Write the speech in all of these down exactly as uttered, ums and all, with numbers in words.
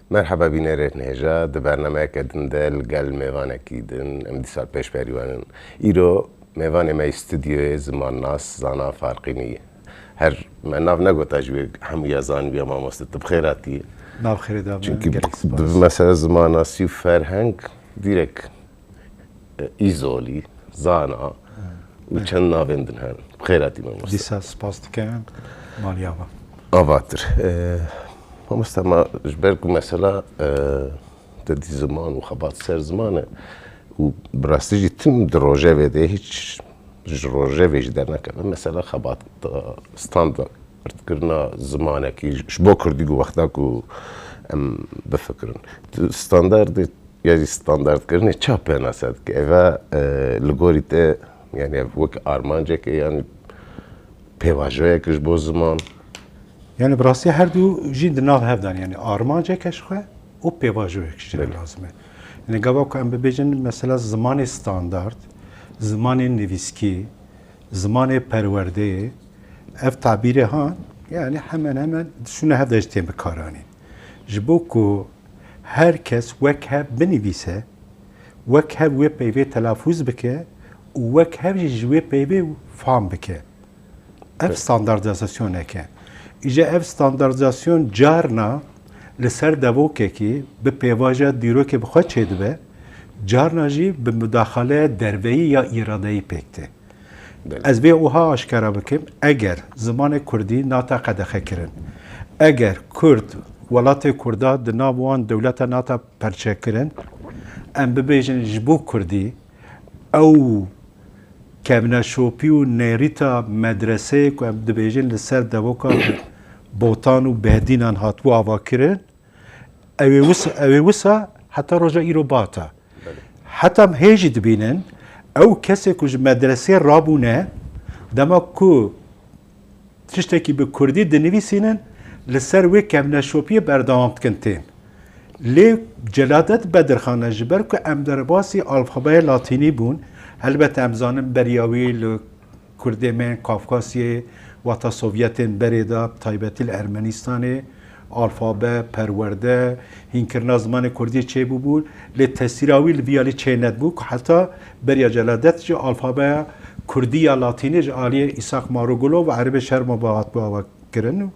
Merheba bînerên hêja, di bernameyeke din de li gel mêvanekî din em dîsa pêşberî wan in. Îro mêvanê me yê stûdyoyê zimannas Zana Farqînî ye. Her me nav negota ji wê hemûya zanibiya mamoste, tu bi xêr hatî. Nav xêrê da me, Çunkî gelek spas. Di mesele zimannasî û ferheng dîrek e, Îzolî, Zana û çend navên din hene. Bi xêr hatî mamoste. Dîsa spas dikim, maliya we. Avatir. E, mamoste, ma ji ber ku mesela, e, te dî ziman û xebat ser ziman e û bi rastî jî tim di rojevê de hîç ji rojevê jî dernekeve. Mesela xebat standardkirina zimanekî ji bo kurdî ku wexta ku em bifikirin. Tu standardê ya jî standardkirinê ça pênase dike? Eve, e, li gorî te, yani ev wek armancek e, yani pêvajoyek ji bo ziman? Yani bi rastî her du jî di nav hev de ne. Yani armancek e ji xwe û pêvajoyek jî Belê. lazim e. Yani gava ku em bibêjin mesela zimanê standard, zimanê nivîskî, zimanê perwerdeyê, ev tabîrê han, yani hemen hemen şûna hev de jî tên bikaranîn. Ji bo ku her kes wek hev binivîse, wek hev wê peyvê telafûz bike û wek hev jî ji wê peyvê fam bike. Ev Evet. standardîzasyoneke. Îja ev standardîzasyon carna li ser devokekî bi pêvajoya dîrokê bi xwe çêdibe, carna jî bi mudaxaleya derveyî ya îradeyî pêk tê. Belê. Ez vê wiha aşkera bikim, eger zimanê kurdî nata qedexekirin, eger kurd, welatê kurda di nav wan dewleta nata perçekirin, em bibêjin ji bo kurdî ew kevneşopî û nêrîta medreseyê ku em dibêjin li ser devoka Botan û Behdînan hatibû avakirin, ew ê wisa, ew ê wisa heta roja îro bata. Belê. Heta em hê jî dibînin, ew kesê ku ji medresê rabûne, dema ku tiştekî bi kurdî dinivîsînin, li ser wê kevneşopiyê berdewam dikin tên. Lê Celadet Bedirxan e, ji ber ku em derbasî alfabeya latînî bûn, helbet em zanin beriya wî li Kurdê me yên Kafkasyê, wata Sovyetên berê de, bi taybetî li Ermenistanê, alfabe, perwerde, hînkirina zimanê kurdî çêbûbû, lê tesîra wî li vî alî çênedibû ku heta beriya Celadet jî alfabeya kurdî ya latînî ji aliyê Îshak Maroglu û Erebê Şermabê hatibû avakirin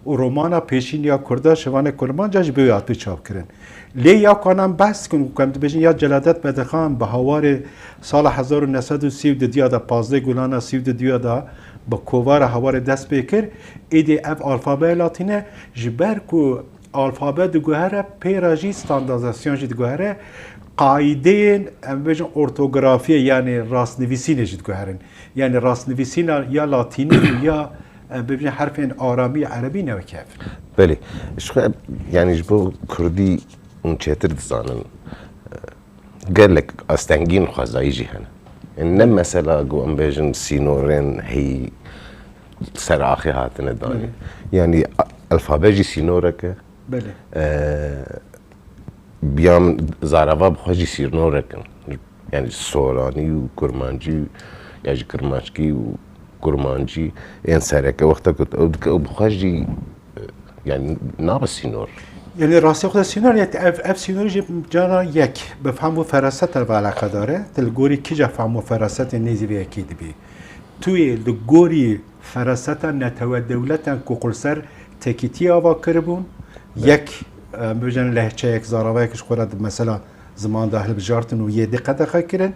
û romana pêşîn ya kurda Şivanê Kurmanca ji bo wî hatibû çapkirin. Lê ya ku em behs dikin û ku em dibêjin ya Celadet Bedirxan bi hawarê sala hezar û neh sed û sî û dudiya de, pazdeh Gulana sî û dudiya de bi kovara hawarê dest pê kir, êdî ev alfabeya latîne ji ber ku alfabe diguhere, pê re jî standardîzasyon jî diguhere, qaîdeyên, em bêjin, ortografiyê, yanî rastnivîsînê jî diguherin. Yanî rastnivîsîna ya latînî û ya, em bêjin, herfên aramî, erebî ne wek hev. Belê. Ji xwe, yanî ji bo kurdî hûn çêtir dizanin, gelek astengiyên xwezayî jî hene. Yani ne mesela ku em bêjin sînorên heyî ser axê hatine danî. Belê. Yani a-, alfabe jî sînorek e. Belê. E, biyan zarava bi xwe jî sînorek in. Yani soranî û kurmancî ya jî kirmanckî û kurmancî ên sereke wexta ku ew dike, ew bi xwe jî, e, yani nabe sînor. Yani rastî xwe de sînor, yani ev, ev sînorî jî cana yek bi fehm û feraseta ve eleqedar e. Tu li gorî kîja fehm û ferasetê nêzî vê yekê dibî. Tu yê li gorî feraseta netewe dewletan ku qul ser tekîtiyê ava kiribûn, Evet. yek, e, bibêjin lehçeyek, zaravayek ji xwe re di mesela ziman de hilbijartin û yê dî qedexe kirin,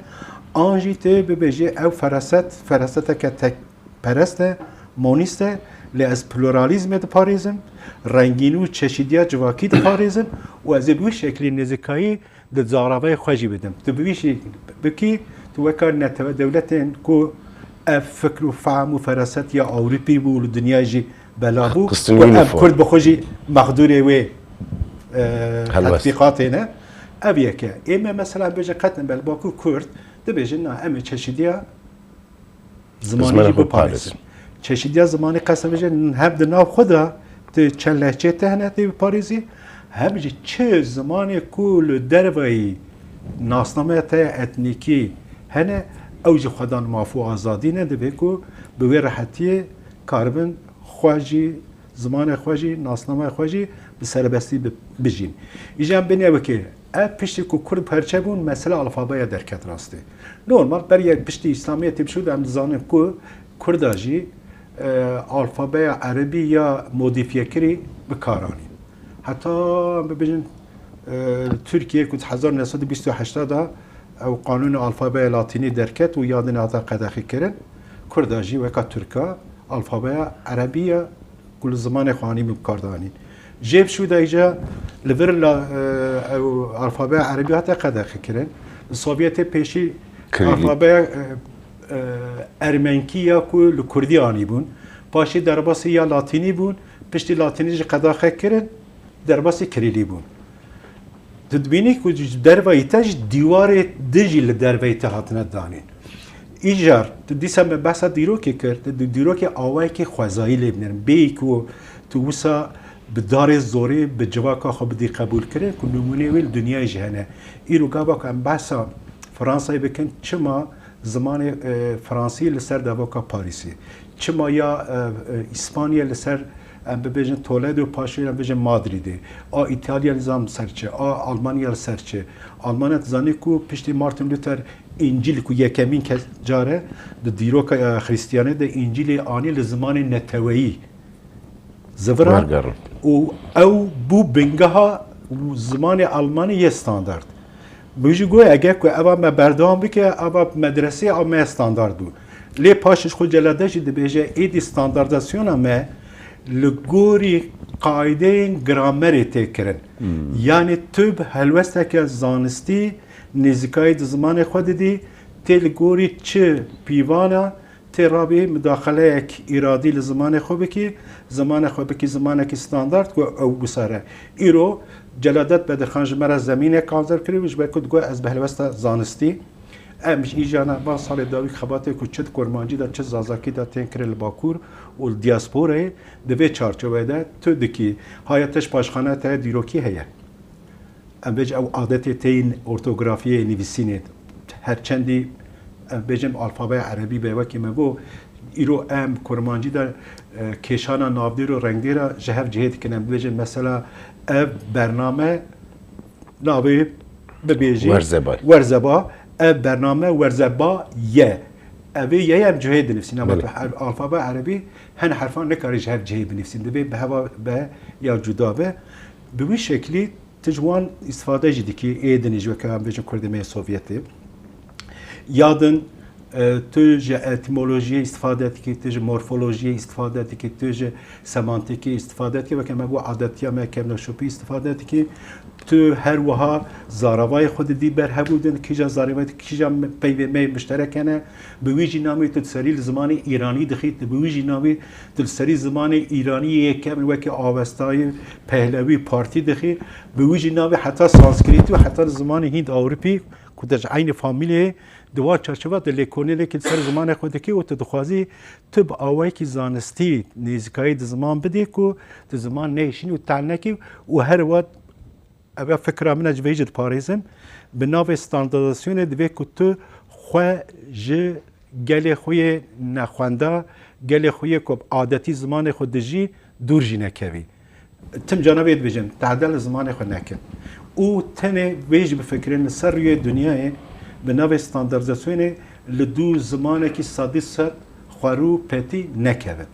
an jî tu bibêjî ew feraset, feraseteke tekperest e, monîst e, lê ez pluralîzmê diparêzim, rengînî û çeşîdiya civakî diparêzim û ez ê bi wî şeklî nêzîkayî di zaravayê xwe jî bidim. Tu bi wî jî bikî, tu weka netewe dewletên ku ev fikr û fehm û feraset ya Ewropî bû û li dinyayê jî bela bû, Qistin ku ev uniform. Kurd bi xwe jî mexdûrê wê, e, Helwest. Tetbîqatê ne. Ev yek e. Ê me mesela bêje qet ne bel Bakur Kurd, dibêjin na, em ê çeşidiya zimanî Zimanê jî xwe biparêzin. Parêzin. Çeşidiya zimanî qesem bêje hem di nav xwe de tu çend lehçeyê te hene tê biparêzî, hem jî çi zimanê ku li derveyî nasnameya te ya etnîkî hene, ew jî xwedan maf û azadî ne, divê ku bi wê rehetiyê karibin xwe jî zimanê xwe jî, nasnameya xwe jî bi serebestî bi-, bijîn. Îja em binê wekê, ev piştî ku Kurd perçe bûn, mesela alfabeya derket rastê. Normal, beriya piştî Îslamiyetê bişû de em dizanin ku Kurda jî, e, alfabeya erebî ya modîfiyekirî bi kar anîn. Heta em bibêjin, e, Tirkiye ku di hezar neh sed û bîst û heşt de ew qanûnê alfabeya latînî derket û ya din hate qedexekirin, Kurda jî weka Tirka alfabeya erebî ya ku li zimanê xwe anî bi kar danîn. Jê bi şû de îca li vir la, e, ew alfabeya erebî hate qedexekirin. Li Sovyetê pêşî Kirîlî. Alfabeya, e, e, ermenkî ya ku li kurdî anî bûn. Paşê derbasî ya latînî bûn. Piştî latînî jî qedaxe kirin. Derbasî kirîlî bûn. Tu dibînî ku ji derveyî te jî dîwarê din jî li derveyî te hatine danîn. Îcar, tu dîsa me behsa dîrokê kir, tu di-, dîrokê awayekî xwezayî lê binêrin. Bêyî ku tu wisa bi darê zorê bi civaka xwe bidî qebûlkirin, ku nimûneyê wê li dinyayê jî hene. Îro gava ku em behsa Fransayê bikin, çima zimanê, e, Fransî li ser devoka Parîsê? Çima ya, e, e, Îspanya li ser, em bibêjin Toledo, paşê em bibêjin Madrîdê? A Îtalya nizam ser çi? A Almanya li ser çi? Almanya dizanî ku piştî Martin Luther Încîl ku yekemîn kes care di dîroka, e, Xristiyanê de Încîlê anî li zimanê neteweyî ziviran Wergerin. Û ew bû bingeha zimanê Almanî yê standard. Min jî got, eger ku eva me berdewam bike, eva medresê a me yê standard bû. Lê paşê ji xwe Celade jî dibêje, êdî standardasyona me li gorî qaydeyên gramerê tê kirin. Hmm. Yanî tu bi helwesteke zanistî nêzîkayî di zimanê xwe didî, tê li gorî çi pîvana tê rabî mudaxeleyek îradî li zimanê xwe bikî, zimanê xwe bikî zimanekî standard ku ew gusare. Îro Celadet Bedirxan ji me re zemînek hazir kiriye û ji ber ku digot ez bi helwesta zanistî, em ji îjana van salê dawî xebatê ku çi di kurmancî de çi zazakî de tên kirin li Bakur û li diasporayê, di vê çarçoveyê de tu dikî, haya te ji paşxana te dîrokî heye. Em bêjin ew adetê teyên ortografiyê nivîsînê, her çendî em bêjin alfabeya erebî be, wekî me got, îro em kurmancî de, e, kêşana navdêr û rengdêra ji hev cihê dikin. Em bêjin mesela ev bername navê bibêjî Werzeba. Werzeba, ev bername Werzeba ye. Ev ê ye em cihê dinivîsîn. Ama Belê. Tu her-, alfabeya erebî hin herfan nikarî ji hev cihê binivîsîn. Divê bi heva be ya cuda be. Bi wî şeklî tu ji wan îstifade jî dikî, ê din jî weke em bêjin Kurdê me yê Sovyetê. Ya din, e, tu ji etîmolojiyê îstifade dikî, tu ji morfolojiyê îstifade dikî, tu ji semantîkê îstifade dikî, weke me got adetiya me kevneşopî îstifade dikî. Tu her wiha zaravayê xwe didî ber hevû din, kîja zaravayê, kîja me-, peyvê me yê mişterek hene. Bi wî jî namê tu di serî li zimanê îranî dixî, tu bi wî jî namê tu li serî zimanê îranî yê yekem weke Avestayê, Pehlewî, Partî dixî, bi wî jî navê heta Sanskritî û heta li zimanê Hînd Ewropî ku te ji eynî famîlê ye, di wan çarçova tu lêkolînekî li ser zimanê xwe dikî û tu dixwazî tu bi awayekî zanistî nêzîkayî di ziman bidî ku tu ziman nehişînî û tehl nekî û her wet Ev ya fikra min e, ji vê jî diparêzim. Bi navê standardizasyonê divê ku tu xwe ji gelê xwe yê nexwenda, gelê xwe yê ku bi adetî zimanê xwe dijî, dûr jî nekevî. Tim cana vê dibêjin, tehde li zimanê xwe nekin. Û tenê vê jî bifikirin, li ser rûyê dinyayê bi navê standardizasyonê li dû zimanekî sedî sed xwerû petî nekevin.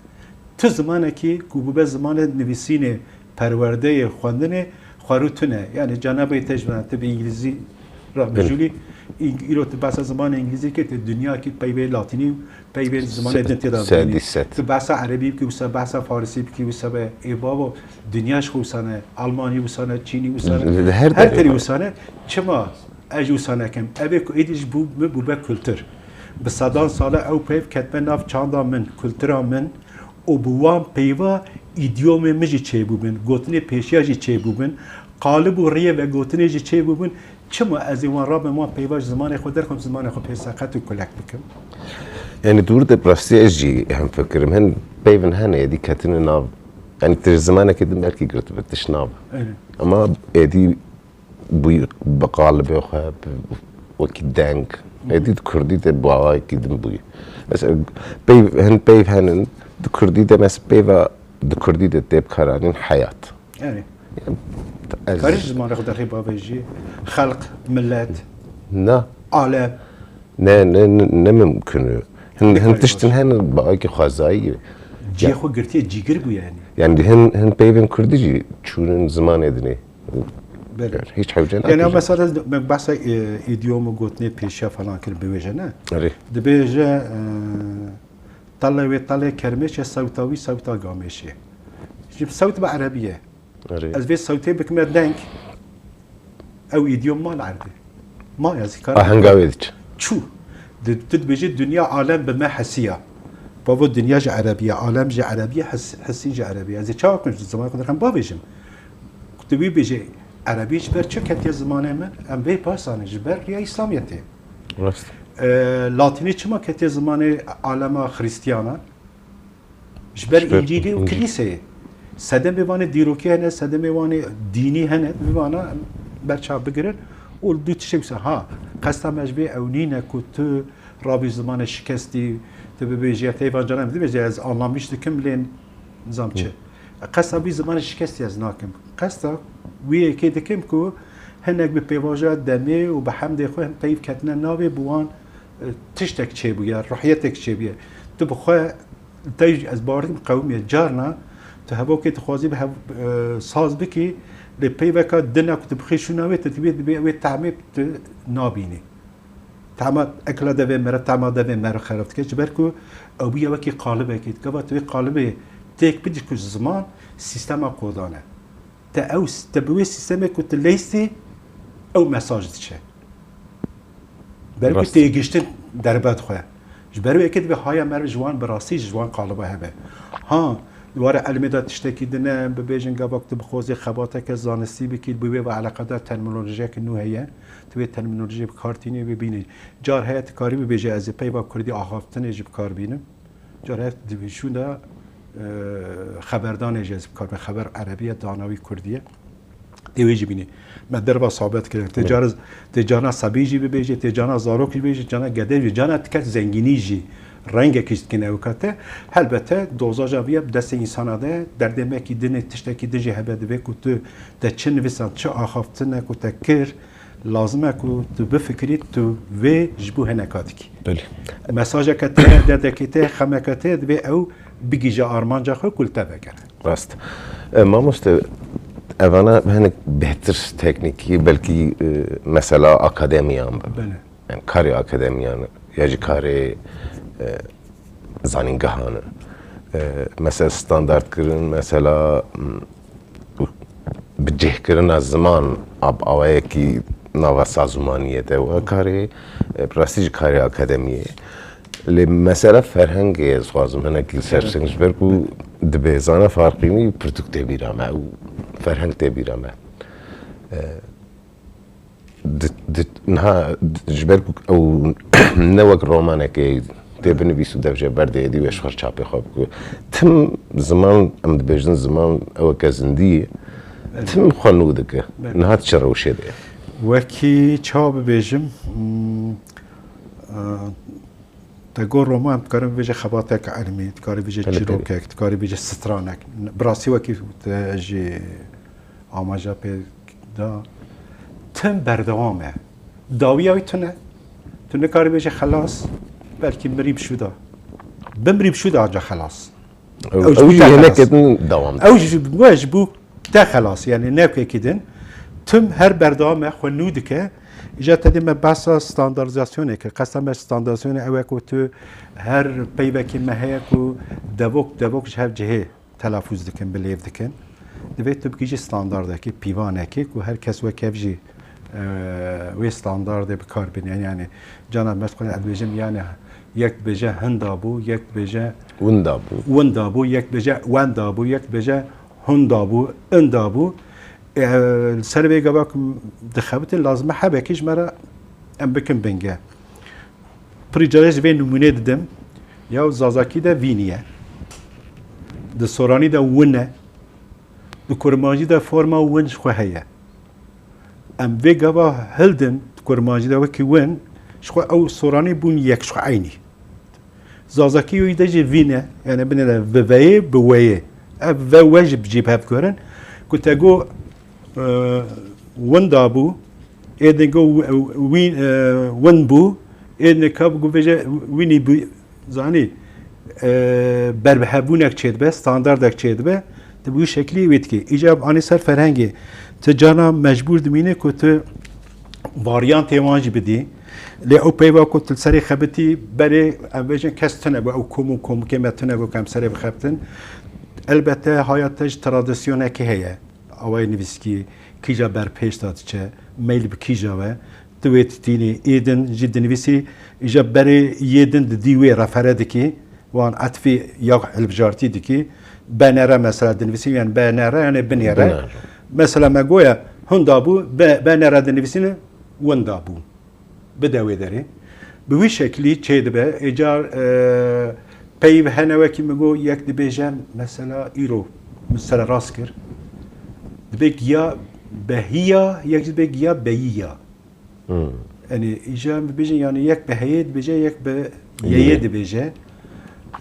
Tu zimanekî ku bibe zimanê nivîsînê, perwerdeyê, xwendinê, xwerû tune. Yanî cenabê te ji bîne, tu bi îngilîzî re Belê. bijûlî, îng-, îro tu behsa zimanê îngilîzî kir, tu dinyakî peyvê latînî û peyvê zimanê din tê de Sedî bînî. sed. Tu behsa erebî bikî, wisa behsa farisî bikî, wisa be, ê bavo, dinya ji xwe wisa ne, almanî wisa ne, çînî wisa ne, Li her her derê terî var. wisa ne. Çima ez jî wisa nekim? Ev ê ku êdî ji bo min bûbe kultur. Bi sedan sal e ew peyv ketime nav çanda min, kultura min û bi wan peyva îdyomê min jî çêbûbin, gotinê pêşiya jî çêbûbin, qalib û riyê vegotinê jî çêbûbin. Çima ez ê wan rabim wan peyva ji zimanê xwe derxim, zimanê xwe pê seqet û kulek bikim? Yanî dûr de bi rastî ez jî hemfikir im. Hin peyvên hene êdî ketine nav. Yanî tu ji zimanekê din belkî girtibe tişt nabe. Aynen. Ama êdî bûyî bi qalibê xwe, bi wekî deng. Êdî di kurdî de bi awayekî din bûyî. Mesela peyv, hin peyv henin, di kurdî de mes-, peyva di kurdî de tê bikaranîn heyat. Yani, Ez, karî ji zimanê xwe derxî bavêjî, xelq, millet, na, alem. ne, ne, ne, ne mimkun e. Hin, hin Pekala. Tiştin hene bi awekî xwezayî ye. Cihê xwe girtiye cîgir bû yani. Yani hin, hin peyvên kurdî jî çûnin zimanê dinê. Belê. Hiç hewce Yani nakiriye. Mesela ez me behsa e, îdîyom û gotinê pêşiya falan kir bêje ne. Erê. Dibêje e, telê wê telê kermêşe, sewta wî sewta gamêşê. Ji sewt bi erebî ye. Erê. Ez vê sewtê bikime deng. Ew îdîyom ma li erdê. Ma ez kar. Ahenga wê diçe. Çû. Di, tu dibêjî dinya alem bi me hesiya. Bavo dinya ji erebî ye, alem ji erebî ye, hes, hesî ji erebî ye. Ez ê çawa kim ji zimanê xwe derxem bavêjim? Tu wî bêjî erebî ji ber çi ketiye zimanê min? Em vê parsanê ji ber riya Îslamiyetê. Rast. E, Latînî çima ketiye zimanê alema Xrîstiyanan? Ji ber Ji ber Încîlê û Încîl. Kilîseyê. Sedemê vanê dîrokî hene, sedemê vanê dînî hene, vê vana berçav bigirin û li dû tiştê wisa. Ha, qesta me ji vê ew nîne ku tu rabî zimanê şikestî, tu bibêjî, ya teyvan canan dibêje ez anlamiş dikim lê nizam çi. Qesta vî zimanê şikestî ez nakim. Qesta wî yekê dikim ku hinek bi pêvajoya demê û bi hemdê xwe hin peyv ketine navê bi wan e, tiştek çêbûye, ruhiyetek çêbûye. Tu bi xwe Tey ez bawer dikim qewimiye. Carna tu hevokê dixwazî bi hev, e, saz bikî, lê peyveka dina ku tu bixî şûna wê, tu dibê, dibê wê tehmê tu nabînî. Tehma ekla devê me re, tehma devê me re xerab dike. Ji ber ku ew bûye wekî qalibekê. Gava tu wê qalibê têk bidî ku ziman sîstema kodan e. Te ew, te bi wê sîstemê ku tu leyîstî, ew mesaj diçe. Ber ku Rast. Têgiştin derbe dixwe. Ji ber wê yekê divê haya me re ji wan bi rastî ji wan qaliba hebe. Ha, di ware elmê de tiştekî din e, bibêjin gava ku tu bixwazî xebateke zanistî bikî, bi wê ve eleqedar terminolojiyeke nû heye. Tu wê terminolojiyê bi kar tînî bibînî. Car heye tu karî bibêjî ez ê peyva kurdî axaftinê jî bi kar bînim. Car heye di şûnda, e, xeberdanê jî ez bi kar bînim. Xeber erebî ye, dana wî kurdî ye. Tê wê jî bînî. Me derva sohbet kirin. Tê cara, tê cana sebî jî bibêjî, tê cana zarok jî bibêjî, cana gedê jî, cana tiket zengînî jî, rengekî jî dikine ew kate. Helbete dozaja vî ye bi destê însana de, derdê me kî dinê tiştekî din jî hebe divê ku tu te çi nivîsan, çi axaftin e ku te kir, lazim e ku tu bifikirî, tu vê ji bo hineka dikî. Belê. Mesajeke te ye, derdekê te ye, xemeke te ye, divê ew bigihîje armanca xwe ku li te vegere. Rast. E, mamoste, evana hinek bêhtir teknîkî, belkî, e, mesela akademiyan be. Belê. Yani karê akademiyan ya jî karê, e, zanîngehan e. E, mesela standartkirin, mesela, m, bi cihkirina ziman a bi awayekî nava sazûmaniyê de we karê, e, bi rastî jî karê akademiyê. Lê mesela ferhengê ez dixwazim hinekî li ser Evet. sing, ji ber ku dibê zana Farqînî pirtûk tê bîra me û ferheng tê bîra me. E, di, di, niha di, ji ber ku ew ne wek romanekê tê binivîs û dev jê berdê êdî wê ji xwe çapê xwe bikû. Tim ziman, em dibêjin ziman eweke zindî ye. Tim xwe nû dike. Belê. Niha di çi rewşê de ye? Wekî çawa bibêjim, hmm, e, te got roman, dikarî bibêje xebatek ilmî, dikarî bêje Belê, belê. çîrokek, dikarî bêje stranek. Bi rastî wekî te jî amaja pê da. Tim berdewam e. Dawiya wî tune. Tu nikarî bêje xelas, belkî mirî bi şû da. Bimirî bi şû da anca xelas. Ew, Ew ji ew bo jî te hinek xelas. Ketin dewam. Ew ji we ji bo te xelas, yani ne wekî din. Tim her berdewam e, xwe nû dike. Îca te dê me behsa standartizasyonê kir. Qesta me standartizasyonê ew e ku tu her peyvekî me heye ku devok, devok ji hev cihê telafûz dikin, bi lêv dikin. Divê tu bikî jî standardekî, pîvanekî ku her kes wek hev jî, e, wê standardê bi kar bîne. Yani cana me dixwin ez dibêjim, yani yek dibêje hinda bû, yek dibêje Winda bû. winda bû, yek dibêje wenda bû, yek dibêje hunda bû, inda bû. E, li ser vê gava ku dixebitin, lazim e hebekî ji me re em bikin binge. Pirî carê ji vê nimûnê didim. Ya Zazakî de vî niye. Di soranî de win e. Di kurmancî de forma win ji xwe heye. Em vê gava hildin di kurmancî de wekî win, ji xwe ew soranî bûn yek, ji xwe eynî. Zazakî wî de jî vî ne, yani binêre bi veyê, bi weyê. ev ve we jî bi cî bi hev guherin, ku te got, e, winda bû, ê din got wi-, wî, e, win bû, ê din ka bigû vêje wînî bû, zanî, e, berbihevbûnek çêdibe, standardek çêdibe, tu bi wî şeklî wê dikî. Îcar anî ser ferhengê, tu carna mecbûr dimîne ku tu varyantê wan jî bidî. Lê ew peyva ku tu li serê xebitî berê, em bêjin kes tune bû, ew kom û komikê me tune bû ku em serê bixebitin. Elbette haya te ji tradisyonekê heye. Awayê nivîskî, kîja berpêş de diçe, meyl bi kîja we, tu wê titînî, êdin jî dinivîsî, îja berê yê din didî wê refere dikî, wan etfî ya hilbijartî dikî, B N R mesela dinivîsî, yani B N R yani binêre. Binêre. Mesela me goya hunda bû, B-, B N R dinivîsîne winda bû. Bide wê derê. Bi wî şeklî çêdibe. Êcar, e, peyv hene wekî min got, yek dibêje, mesela îro min sererast kir. Dibe giya behî ya, yek dibe giya beyî ya. Hmm. Yanî, îja em dibêjin, yanî yek bi heyê dibêje, yek bi yeyê Yeyê. dibêje.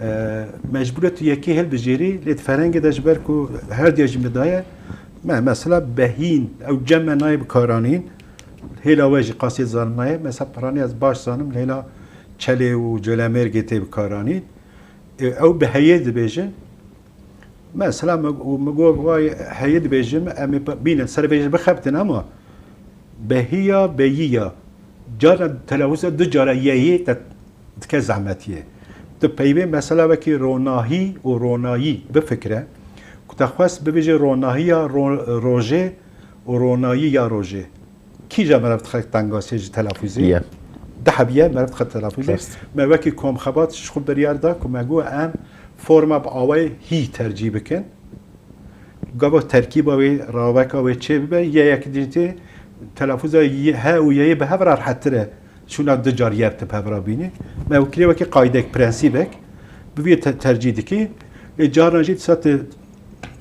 E, mecbûr e tu yekê hilbijêrî, lê di ferhengê de ji ber ku her diya jî min daye, me, mesela behîn, ew cem me nayê bikaranîn, hêla we jî qasê zanîn nayê, mesela piranî ez baş zanim, hêla Çelê û Colemêrgê tê bikaranîn. E, ew bi heyê dibêjin. Mesela min, min got, vay, heyê dibêjim, em ê bînin, ser vê jî bixebitin, ama behî ya, beyî ya. Cara telafûza du cara yeyê te dike zehmetiyê. Tu peyvê mesela wekî ronahî û ronayî bifikire, ku te xwest bibêje ronahiya ro-, rojê û ronayî ya rojê. Kîja meriv dixe tengasê ji telafûzê? Ye. Di hebiye meriv dixe telafûzê. Rast. Me wekî komxebat ji xwe biryar da ku me got em forma bi awayê hî tercîh bikin. Gava terkîba wê, raweka wê çê bibe, ye yek dîtê telafûza ye, he û yeyê bi hev re rehettir e. Şûna du car ye tu bi hev re bînî. Me wekî wekî qaydek, prensîbek bi vî te-, tercîh dikî. Lê carna jî disa tu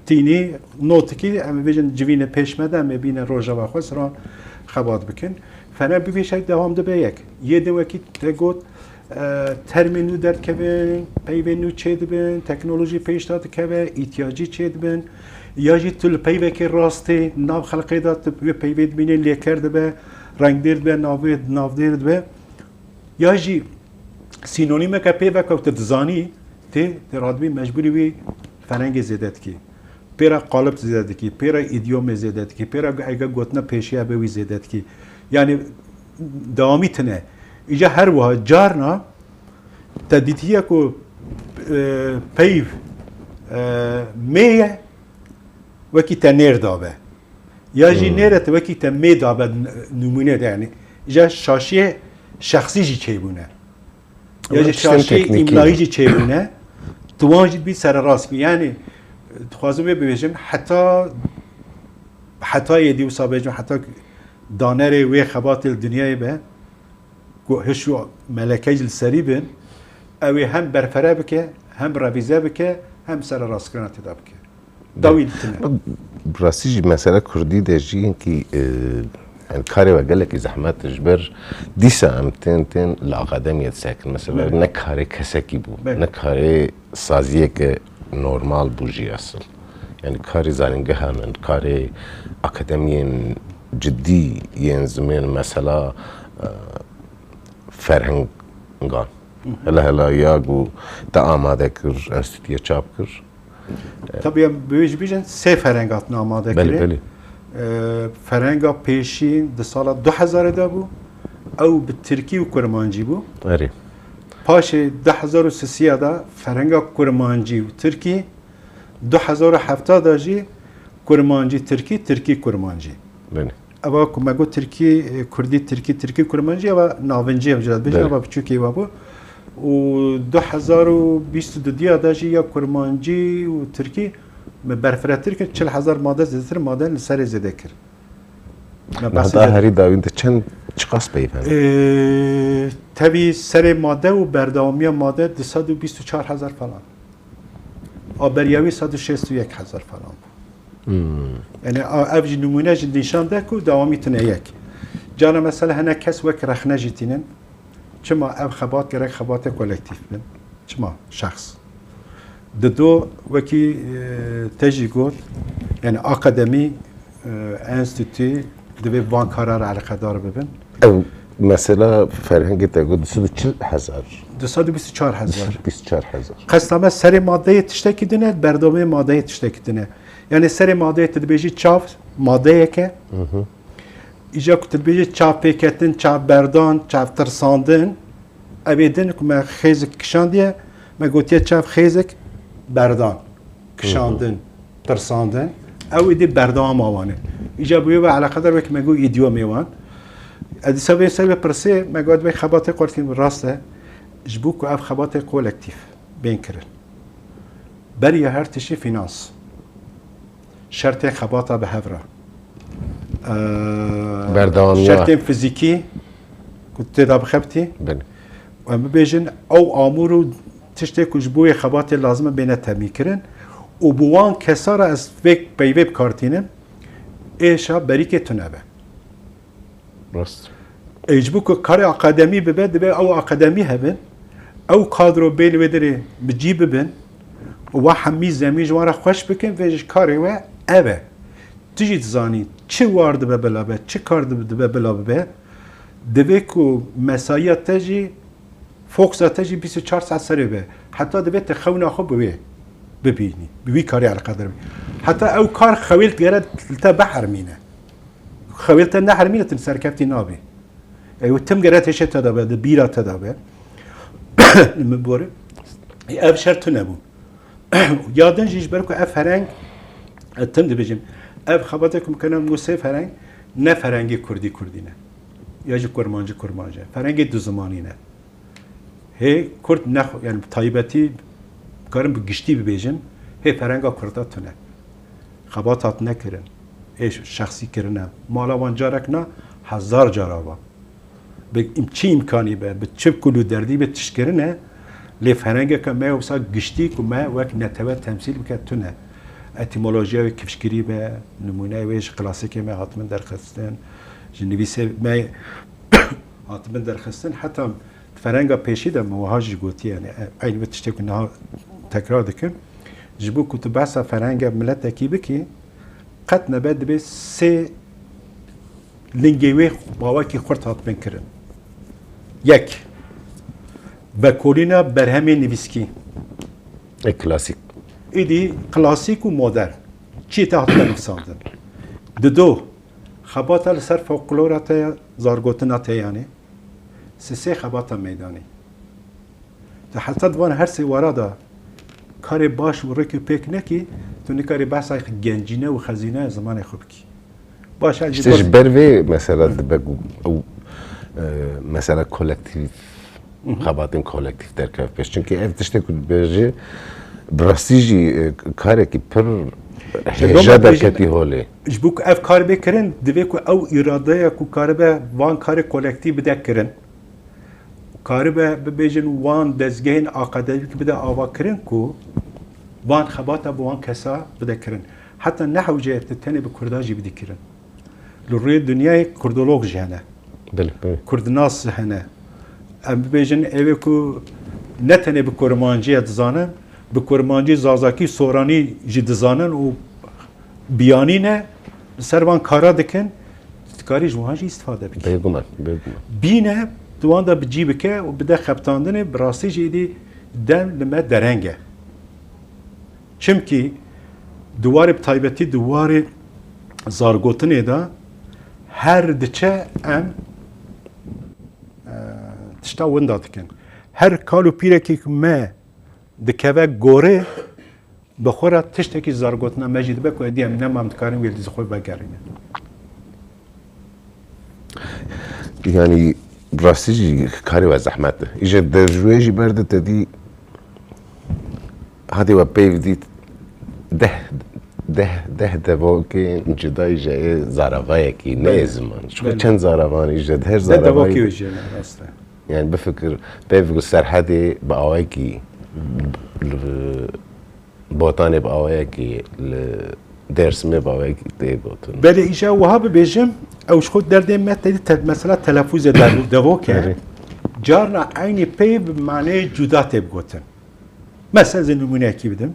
tînî notikî, em ê bêjin civînê pêş me de, em ê bîne rojeva xwe, siran xebat bikin. Fene bi vî şek dewam dibe yek. Yê din wekî te got, e, termên nû derdikevin, peyvên nû çêdibin, teknolojî pêş de dikeve, îhtiyacî çêdibin. Ya jî tu li peyvekê rastê, nav xelqê de tu wê peyvê dibînî, lêker dibe, rengdêr dibe, navê-, navdêr dibe. Ya jî sînonîmeke pê veke ku tu dizanî, tê, tê radibî mecbûrî wî ferengê zêde dikî. Pê re qalib zêde dikî, pê re îdyomê zêde dikî, pê re ege gotina pêşiya be wî zêde dikî. Yanî dewamî tune. Îca her wiha carna te dîtiye ku, e, peyv, e, mê ye, wekî te nêr dabe. Ya jî Hmm. nêre te wekî te mê dabe n-, nimûne de, yanî. Îca şaşiyê şexsî jî çêbûne. Ya Ew jî tiştên şaşiyê teknîkî îmlayî ne. jî çêbûne. Tu wan jî dibî sererast bî. Yanî, dixwazim vê bibêjim, heta, heta êdî wisa bêjim, heta danerê wê xebatê li dinyayê be, ku hiş û meleke jî li serî bin, ew ê hem berfere bike, hem revîze bike, hem sererastkirina têda bike. Dawî tune. Bi rastî jî mesela kurdî de jî hinkî, e, yani karê we gelekî zehmet e, ji ber dîsa em tên, tên li akademiyê disekin. Mesela Belê. ne karê kesekî bû, Belê. ne karê saziyeke normal bû jî esil. Yani karê zanîngehan in, karê akademiyên cidî yên zimên mesela, e, ferhengan. Hı hı. Hela hela ya ku te amade kir, enstîtuyê çap kir. Tabii em bi wê jî bêjin sê ferheng hatin amade Belê, kirin. belê. E, ferhenga pêşî di sala du hezarê de bû. Ew bi tirkî û kurmancî bû. Erê. Paşê du hezar û sisiya de ferhenga kurmancî û tirkî, du hezar û hefta de jî kurmancî tirkî, tirkî kurmancî. Belê. Eva ku me got tirkî, e, kurdî, tirkî, tirkî, kurmancî, eva navincî em jî dibêjin, Belê. eva biçûkê eva bû. Û du hezar û bîst û du diya de jî ya kurmancî û tirkî me berfiretir kir, çil hezar made zêdetir made li serê zêde kir. Me Heta behsê zêde- herî dawî de çend, çiqas peyv hene? Ee, tevî serê made û berdewamiya made du sed û bîst û çar hezar falan. A beriya wî sed û şêst û yek hezar falan bû. Hmm. Yani a, ev jî nimûne jî nîşan de ku dewamî tune yek. Cana mesela hene kes wek rexne jî tînin. Çima ev xebat gerek xebatê kolektîf bin? Çima şexs? Dido wekî, e, te jî got, yani akademî, e, enstîtû divê van kara re eleqedar bibin. Ew mesela ferhengê te got du sed û çil hezar. Du sed û bîst û çar hezar. Du sed û bîst û çar hezar. Qesta me serê madeyê tiştekî din e, berdewamê madeyê tiştekî din e. Yani serê madeyê tu dibêjî çav madeyek e. Îja ku tu dibêjî çav pêketin, çav berdan, çav tirsandin, ev ê din ku me xêzik kişandiye, me gotiye çav xêzik berdan, kişandin, tirsandin. Ew êdî berdewama wan e. Îca bi wê ve eleqedar wek me got îdîyomê wan. Ez dîsa vê ser ve pirsê, me got vê xebatê kolektîf rast e. Ji bo ku ev xebatê kolektîf bên kirin. Beriya her tişî fînans. Şertên xebata bi hev re. Ee, Berdewamiya. Şertên fizîkî ku tê de bixebitî. Belê. Em bibêjin ew amûr û tiştê ku ji bo wê xebatê lazim e bêne temîn kirin û bi wan kesa re ez vê peyvê bi kar tînim, êşa berîkê tune be. Rast. Ê, ji bo ku karê akademî bibe, dibe ew akademî hebin, ew kadro bên wê derê bi cî bibin û we hemî zemîn ji wan re xweş bikin, vê ji karê we ev e. Tu jî dizanî çi war dibe bila be, çi kar dibe, dibe bila bibe, divê ku mesaiya te jî, foksa te jî bîst û çar saet serê be. Heta divê te xewna xwe bi wê bibînî, bi wî karê eleqedar bî. Heta ew kar xewê li te gere li te bihermîne. Xewê li te nehermîne, tu li serkeftî nabî. Ew tim gere têşê te de be, di bîra te de be. Li min bore. Ev şert tune bû. Ya din jî ji ber ku ev ferheng, ez tim dibêjim, ev xebatê ku min kene, min got sê ferheng, ne ferhengê kurdî kurdî ne. Ya jî kurmancî kurmanc e. Ferhengê du zimanî ne. Hê kurd ne, yani bi taybetî, karim bi giştî bibêjim, hê ferhenga kurda tune. Xebat hatine kirin. Hê şexsî kirine. Mala wan carek na, hezar cara va. Bi im-, çi îmkanî be, bi çi kul û derdî be tişt kirine, lê ferhengeke me wisa giştî ku me wek netewe temsîl bike tune. Etîmolojiya wê kifşgirî be, nimûneyê wê ji klasîkê me hatibin derxistin, ji nivîsê me hatibin derxistin, heta ferhenga pêşî de min wiha jî gotiye, yani, e, eynî vê tiştê ku niha tekrar dikim, ji bo ku tu behsa ferhenga miletekî bikî, qet nebe dibê sê lingê wê bawekî xurt hatibin kirin. Yek, vekolîna berhemê nivîskî. E, klasîk. Îdî klasîk û modern. Çiyê te hatine nivîsandin. Dido, xebata li ser folklora te ya, zargotina te yanî. Sisê xebata meydanî. Tu heta di van her sê wara de karê baş û rêk û pêk nekî, tu nikarî behsa gencîne û xezîneya zimanê xwe bikî. Baş e, Îşte ji ber vê mesela dibe ku ew, e, mesela kolektîf, xebatên kolektîf derkev pêş. Çimkî ev tiştê ku dibêje, bi rastî jî, e, karekî pir hêja derketî holê. Ji bo ku ev kar bê kirin, divê ku ew îradeya ku karibe van karê kolektîf bide kirin, karibe bibêjin wan dezgehên akademîk bide avakirin ku van xebata bi wan kesa bide kirin. Heta ne hewce ye tu tenê bi kurda jî bidî kirin. Li rûyê dinyayê kurdolog jî hene. Belê, belê. Kurdnas jî hene. Em bibêjin ewê ku ne tenê bi kurmancî ye dizanin, bi kurmancî, zazakî, soranî jî dizanin û biyanî ne, li ser van kara dikin, dikarî ji wan jî îstifade bikî. Bêguman, bêguman. Bîne, di wan de bi cî bike û bide xebitandinê, bi rastî jî êdî dem li me dereng e. Çimkî di warê, bi taybetî di warê zargotinê de her diçe em, e, tişta winda dikin. Her kal û pîrekî ku me dikeve gorê, bi xwe re tiştekî zargotina me jî dibe ku êdî em nema em dikarin wê li dizî xwe vegerînin. Yanî rastî jî karê we zehmet e. Îje derjûyê jî berde te dî hadê we peyv dît deh, deh, deh devokên cuda îje ê zaravayekî, ne yê ziman. Ji xwe çend zaravan îje, her zaravayî. Deh devokî jî ne, rast e. Yani bifikir, peyv ku Serhedê bi awayekî, li Botanê bi awayekî, li Dêrsimê bi awayekî tê gotin. Belê, îja wiha bibêjim, ew ji xwe derdê me tedî te-, mesela telefûzê dev-, devok e. Erê. Carna eynî peyv bi maneyê cuda tê bigotin. Mesela ez ê nimûneyekî bidim.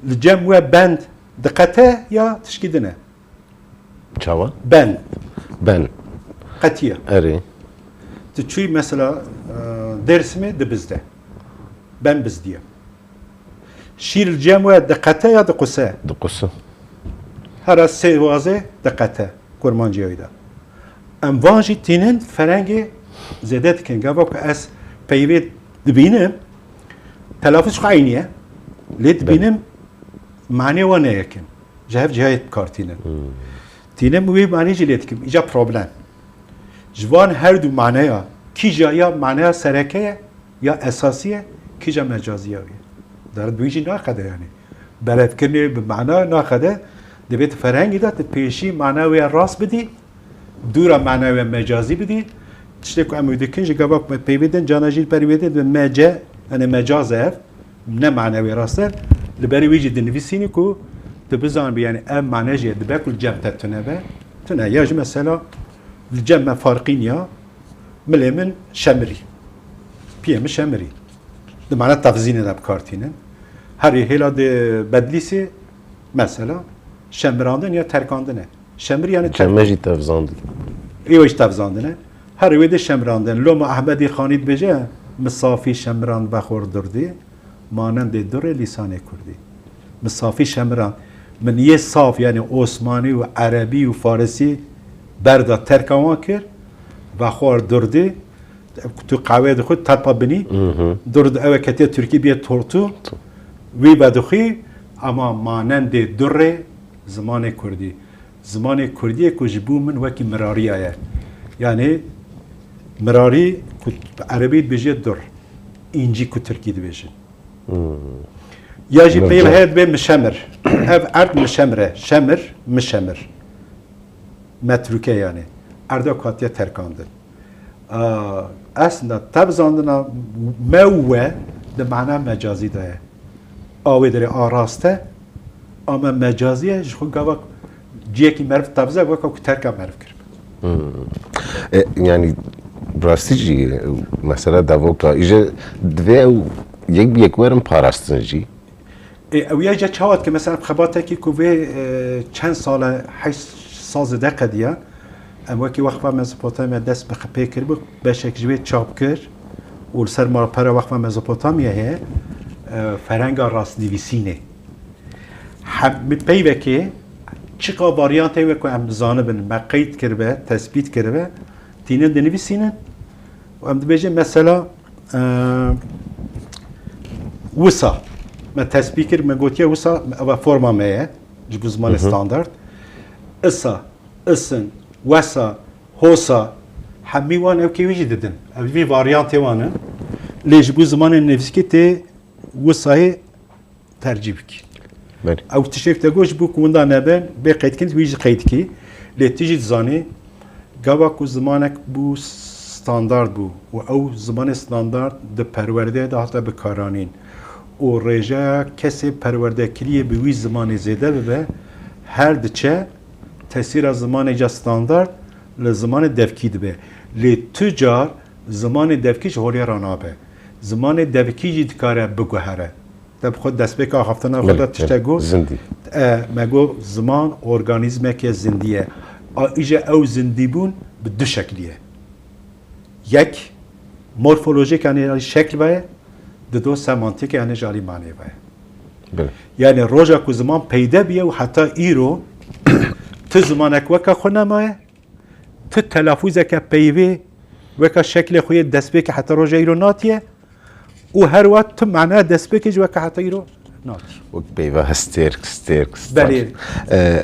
Li cem we bend diqete ya tişkî din e? Çawa? Bend. Ben. Qetiye. Erê. Tu çûyî mesela e, Dêrsimê dibizde. Ben bizdiye. Şîr li cem we diqete ya diquse? Diqusu. Hera sê wazê diqete kurmancîya wî de. Em van jî tînin ferengê zêde dikin. Gava ku ez peyvê dibînim, telafûz xwe eynî ye. Lê dibînim manê wan ne yekin. Ji hev cihayê bi kar tînin. Tînim wî manî jî lê dikim. Îca problem. Ji van her du maneya, kîja ya maneya sereke ye, ya esasî ye, kîja mecaziya wî ye. Derd bi wî jî naqede yanî. Berevkirinê bi mana naqede, divê tu ferhengî de tu pêşî mana wê rast bidî, dûra mana wê mecazî bidî. Tiştê ku em wî dikin ji gava ku me peyvê din, cana jî li berî wê din, bi mece, yani mecaz e ev, ne mana wê rast e. Li berî wî jî dinivîsînî ku tu bizanibî, yani ev mane jî dibe ku li cem te tune be. Tune ya jî mesela li cem me farqîn ya, milê min şemirî. Piyê min şemirî. Di mana tevzînê de bi kar tînin. Herî hêla di Bedlîsê mesela şemirandin ya terkandin e. Şemirî yani Cem me jî tevzandin. Ê wê jî tevzandine. Herî wê de şemirandin. Loma Ehmedî Xanî dibêje, misafî şemirand vexwar durdî, manendê durê lîsanê kurdî. Misafî şemirand. Min yê saf, yani osmanî û erebî û farisî berda terka wan kir, vexwar durdî, tu qehweyê dixwî, telpa binî, durd ew e ketiye tirkî bîye tortu, wî vedixwî, ama manendê durê zimanê kurdî. Zimanê kurdî ye ku ji bo min wekî mirariya ye. Yani mirarî ku bi erebî dibêje dur, încî ku tirkî dibêjin. Ya jî peyv heye dibê mişemir. Ev erd mişemir e. Şemir, mişemir. Metrûke yani. Erda ku hatiye terkandin. Aa, aslında tevzandina me û we di mana mecazî de ye. A wê derê a rast e, a me mecazî ye, ji xwe gava ciyekî meriv tevze weka ku terka meriv kiribe. E, yani rastî jî mesela devoka îje divê ew yek bi yek werin parastin jî. Ê, ew ya ca çawa dike? Mesela xebatekî ku vê e, çend sal e, heşt sal zêde qediya, em wekî Weqfa Mezopotamya dest bi xwe pê kiribû, beşek ji wê çap kir û li ser malpera Weqfa Mezopotamya heye, e, ferenga rastnivîsînê. Hem peyvekê çiqa varyantê wê ku em zanibin, me qeyd kiribe, tespît kiribe, tînin dinivîsînin û em dibêjin mesela, e, wisa me tespît kir, me gotiye wisa ev forma me ye ji bo zimanê standard. Isa, isin, wesa, hosa, hemî wan ew kêwî jî didin. Ev vî varyantê wan in. Lê ji bo zimanê nivîskî tê wisayê tercîh bikî. Belê. Ew tiştek te got ji bo ku winda nebin, bê qeydkirin wî jî qeyd kî. Lê tu jî dizanî, gava ku zimanek bû standard bû û ew zimanê standard di perwerdeyê de hate bikaranîn û rêjeya kesê perwerdekiriyê bi wî zimanê zêde bibe, her diçe tesîra zimanê ca standard li zimanê devkî dibe. Lê tu car zimanê devkî ji holê re nabe. Zimanê devkî jî dikare biguhere. Te bi xwe destpêka axaftina xwe de tiştek got. Zindî. E, me got ziman organîzmeke zindî ye. A, îje ew zindîbûn bi du şeklî ye. Yek morfolojik, yani şekl ve ye, dido semantîk, yani ji alî manê ve ye. Belê. Yani roja ku ziman peyde bûye û heta îro tu zimanek weke xwe nemaye, tu telafûzeke peyvê weke şeklê xwe yê destpêkê heta roja îro natiye û her wa tu mana destpêkê jî weke heta îro natiye. Wek peyva stêrk, stêrk, stêrk. Belê. E,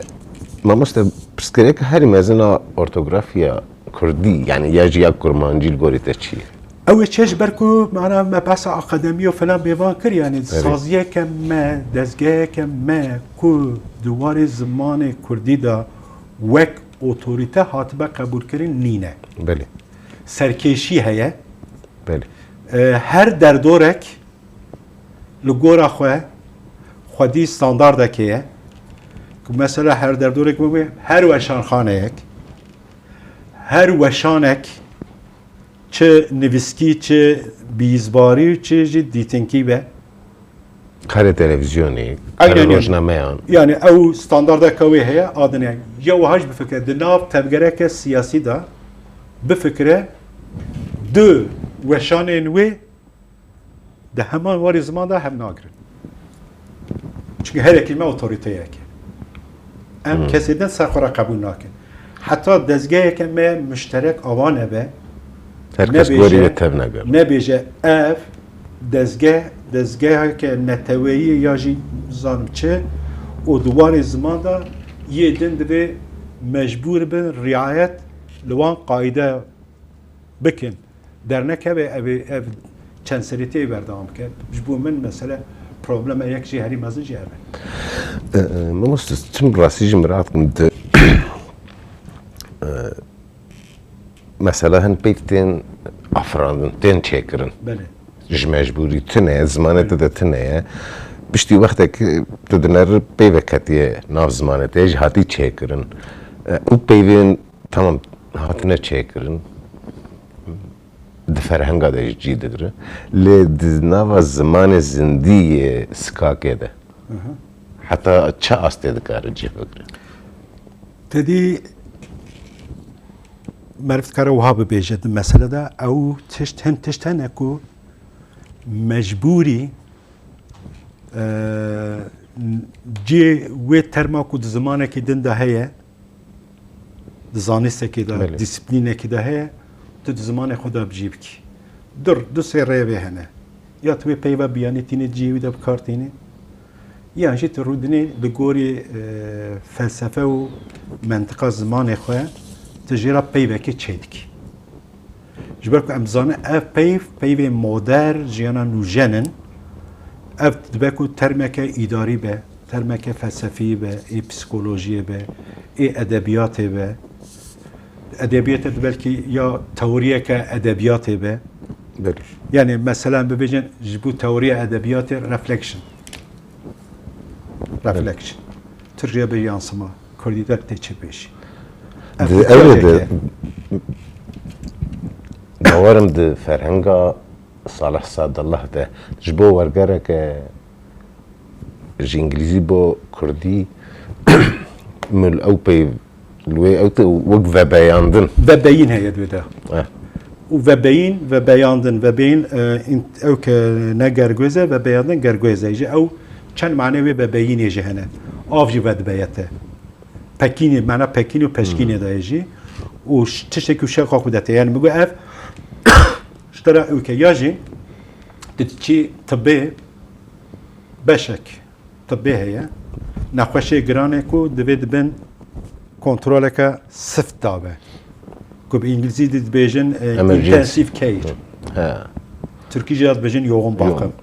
mamoste, pirsgirêk herî mezin a ortografiya kurdî, yani ya jî ya kurmancî li gorî te çi ye? Ew ê çi ji ber ku mana me behsa akademî û filan bêvan kir, yani saziyeke me, dezgeheke me ku di warê zimanê kurdî de wek otorîte hatibe qebûlkirin nîne. Belê. Serkêşî heye. Belê. E, her derdorek li gora xwe xwedî standardekê ye. Ku mesela her derdorek bibê, her weşanxaneyek, her weşanek Çi nivîskî, çi bîzbarî û çi jî dîtinkî be. Karê televîzyonê, Aynen karê öyle. Rojnameyan. Yani ew standardeka wê heye, adine. Ya wiha jî bifikire, di nav tevgereke siyasî de bifikire, du weşanên wê di heman warê ziman de hev nagirin. Çünkü her yekî me otoriteyek e. Em kesê din ser xwe re qebûl nakin. Heta dezgeheke me muşterek ava nebe, Her kes nebêje- gorî wê tev nebe. Nebêje ev dezgeh, dezgeheke neteweyî ya jî zanim çi û di warê ziman de yê din divê mecbûr bin riayet li wan qayde bikin. Dernekeve ev, ev çend serî tê berdewam bike. Ji bo min mesele problema yek jî herî mezin jî ev e. E, e, Mamoste, çim rastî jî mirad kim di, e, mesela hin peyv tên afirandin, tên çêkirin. Belê. Ji mecbûrî tune ye, zimanê te de tune ye. Piştî wextek tu dineri peyvek hetiye nav zimanê te, ji hatî çêkirin. E, û peyvên tamam hatine çêkirin. Di ferhenga de jî cî digire. Lê di nava zimanê zindî yê sikakê de. Heta çi astê dikare cih bigire? Tedî meriv dikare wiha bibêje di mesele de, ew tişt, hin tişt hene ku mecbûrî, e, cê wê terma ku di zimanekî din de heye, di zanîstekê de, Belê. dîsîplînekî de heye, tu di zimanê xwe de bi cî bikî. Dur, du sê rêvê hene. Ya tu wê peyva biyanî tînî cihê wî de bi kar tînî, yan jî tu rûdinê li gorî, e, felsefe û mentiqa zimanê xwe tu jê re peyvekê çêdikî. Ji ber ku em dizanin ev peyv, peyvê modern, jiyana nûjen in. Ev dibe ku termeke îdarî be, termeke felsefî be, ê psîkolojiyê be, ê edebiyatê be. Edebiyatê de belkî ya teoriyeke edebiyatê be. Belê. Yani mesela bibêjin ji bo teoriya edebiyatê reflection. Reflection. Tirkiye be yansıma. Kurdî de tê çi bêjî. Di ev de bawerim di ferhenga Salih Sadullah de ji bo wergereke ji îngilîzî bo kurdî mil ew peyv li wê ew te wek vebeyandin. Vebeyîn heye di wê de. Eh. Û vebeyîn, vebeyandin, vebeyîn, e, in-, ew ke ne gergwêz e, vebeyandin gergwêz e. Ji ew çend mane wê vebeyînê jî hene. Av jî vedibeyete. Pekînê, mena pekîn û peşkînê de ye jî. Û ş-, tiştekî şeqa xwe dete. Yani, min got ev, ji te re ew ke ya jî, tu diçî tibê beşek tibê heye. Nexweşê giran e ku divê di bin kontroleke sift de be. Ku bi îngilîzî de dibêjin, e, Emergency. Intensive care. He. Tirkî jî ya dibêjin yoğun bakım. Yoğun.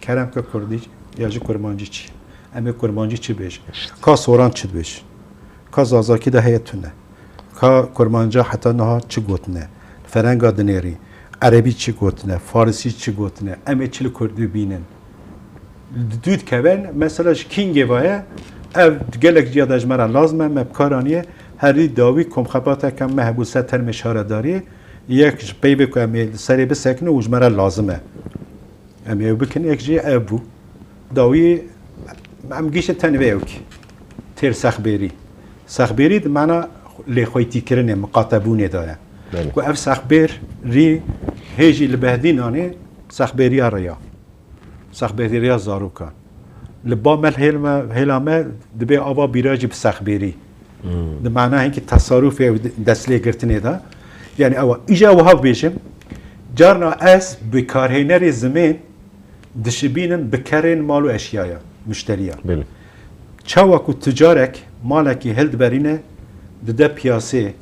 Kerem ke kurdî ya jî kurmancî çi? Em ê kurmancî çi bêjin? Ka soran çi dibêjin? Ka zazakî de heye tune. Ka kurmanca heta niha çi gotine? Ferenga dinêrî. Erebî çi gotine? Farisî çi gotine? Em ê çi li kurdî bînin? Di dû dikevin, mesela ji Kingê ve ye, ev gelek ciya de ji me re lazim e, me bi kar aniye, herî dawî komxebateke me hebû ser termê şaredariyê, yek ji peyvê ku em ê li serê bisekinin û ji me re lazim e. Em ê ew bikin, yek jî ev bû. Dawî em gihîştin tenê vê ewkî. Têr sexbêrî. Sexbêrî di mana lêxweytîkirinê, miqatebûnê de ye. Belê. Ku ev sexbêrî hê jî li Behdînanê sexbêriya rêya. Sexbêriya zarokan. Li ba me, hêl me, hêla me dibê ava bîra jî bi sexbêrî. Di mana hinkî tesarufê û destlêgirtinê de. Yani ew, îja wiha bibêjim, carna ez bikarhênerê zimên dişibînim bi kerên mal û eşyaya, muşteriya. Belê. Çawa ku ticarek malekî hildiberîne, dide piyasê,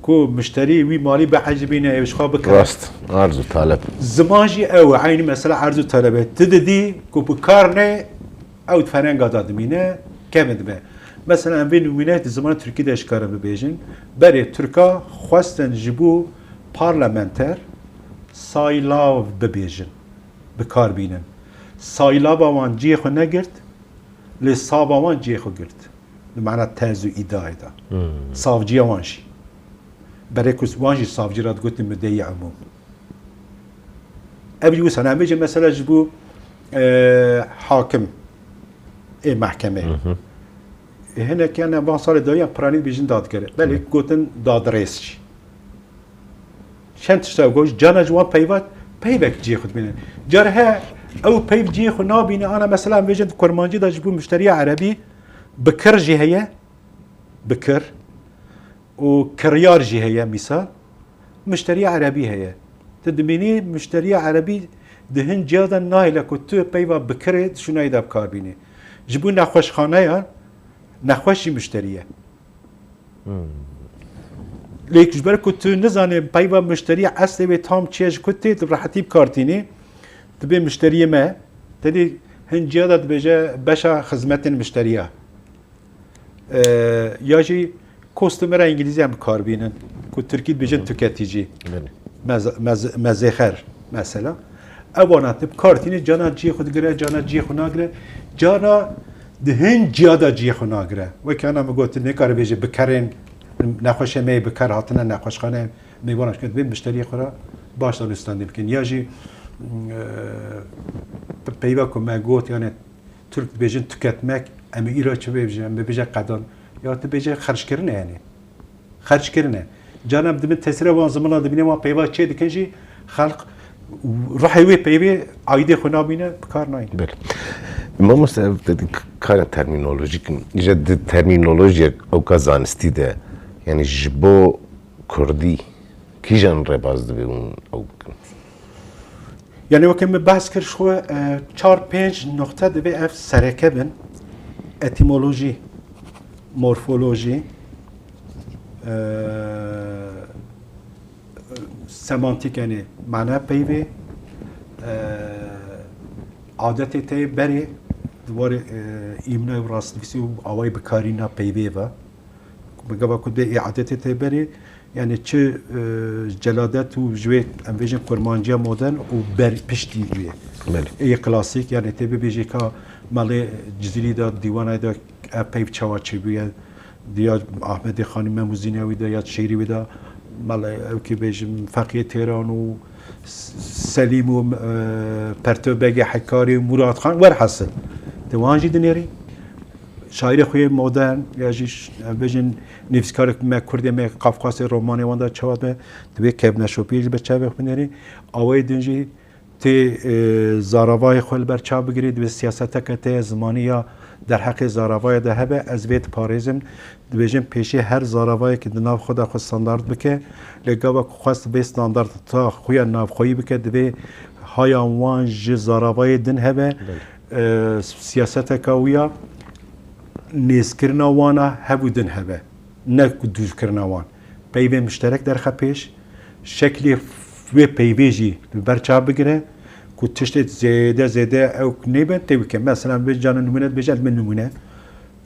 ku muşterî wî malî biecibîne, ew ji xwe bikire. Rast, arz û talep. Ziman jî ew e, eynî mesela erz û talebe. Tu didî ku bi kar ne, ew di ferenga de dimîne, kevin dibe. Mesela em vê nimûne di zimanê tirkî de ji karin bibêjin. Berê tirka xwestin ji bo parlamenter saylav bibêjin, bi kar bînin. Saylava wan cihê xwe negirt, lê sava wan cihê xwe girt. Bi mana tez û îdiayê de. Savciya wan jî. Berê ku wan jî savcî re digotin mudeyî umûm. Ev jî wisa ne. Em bêjin mesela ji bo, e, hakim ê mehkemeyê. Hı hı. E, hinek yan van salê dawiyan piranî dibêjin dadger. Belê, hı, gotin dadrêz jî. Çend tişta got, cana ji wan peyva, peyvek cihê xwe dibîne. Car he, ew peyv cihê xwe nabîne, ana mesela em bêjin di kurmancî de ji bo muşteriya erebî bikir jî heye, bikir û kiryar jî heye, mîsal, muşteriya erebî heye. Tu dibînî muşteriya erebî di hin ciya de nahêle ku tu peyva bikirê di şûnayê de bi kar bînî. Ji bo nexweşxaneyan, nexweş jî muşterî ye. Hmm. Lê ji ber ku tu nizanî peyva muşterî eslê wê tam çi ye, ji ku tê, tu bi rehetî bi kar tînî, dibê muşteriyê me, te dî hin ciya de dibêje beşa xizmetên muşteriya. Ee, ya jî customer îngilîzî em bi kar bînin, ku tirkî dibêjin, hı hı, tüketici. Belê. Mez-, mez-, mezêxer mesela. Ev wana tu bi kar tînî, cana cihê xwe digire, cana cihê xwe nagire, cana di hin ciya de cihê xwe nagire. Weke ana min got, tu nêkare bêje bikerên, nexweşê me yê biker hatine nexweşxane, mêvana şikand, bê muşteriyê xwe re baş danûstandî bikin. Ya jî, e, pe-, peyva ku me got, yani Türk dibêjin tüketmek, em ê îro çi bêjin? Em bêje qedan. Ya tu bêje xerckirin e yani. Xerckirin e. Carna em dibin tesîra wan zimana dibîne, wan peyva çê dikin jî xelq ruhê wê peyvê aîdê xwe nabîne, bi kar nayîne. Belê. Mamoste, ev te dî k-, karên termînolojîk in. Îja di termînolojiyek ewka zanistî de, yani ji bo kurdî kîjan rêbaz divê hûn ew bikin? Yani weke min behs kir, ji xwe, e, çar pênc noqte divê ev sereke bin. Etîmolojî, morfolojî, e, semantîk, yani mana peyvê, e, adetê tê berê, di warê, e, îmna û rastnivîsî û awayê bikarîna peyvê ve. Bi gava ku dê ê adetê tê berê, yani çi, e, celadet û ji wê, em bêjin, kurmanciya modern û ber piştî wê. Belê. Ê klasîk, yani tê bibêjê ka malê Cizîrî de, dîwanayê de ev peyv çawa çêbûye, diya Ahmedê Xanî Mem û Zînewî de ya şêrî wê de, malê ew kê bêjim, Feqiyê Têran û S-, Selîm û, e, Pertov Begê Hekarî û Murad Xan, werhasil. Te wan jî dinêrî. Şaîrê xwe yê modern, ya jî ş-, em bêjin nivîskarek me, kurdê me, Qafqasê, romanê wan de çawa be, divê kevneşopiyê jî bi çavê xwe binêrî. Awayê din jî tê, e, zaravayê xwe li ber çav bigirî, divê siyaseteke te ye, zimanî ya derheqê zaravayê de hebe, ez vê diparêzim. Dibêjin pêşî her zaravayekî di nav xwe de xwe standard bike, lê gava ku xwest vê standarda xwe ya navxweyî bike, divê haya wan ji zaravayê din hebe. Belê. E, siyaseteka wî ya nêzkirina wan a hev û din hebe, ne ku dûrkirina wan. Peyvên muşterek derxe pêş, şeklê wê peyvê jî li ber çav bigire, ku tiştê zêde zêde ew nêbe tê wike. Mesela, vê cana nimûne dibêje, ez me nimûne.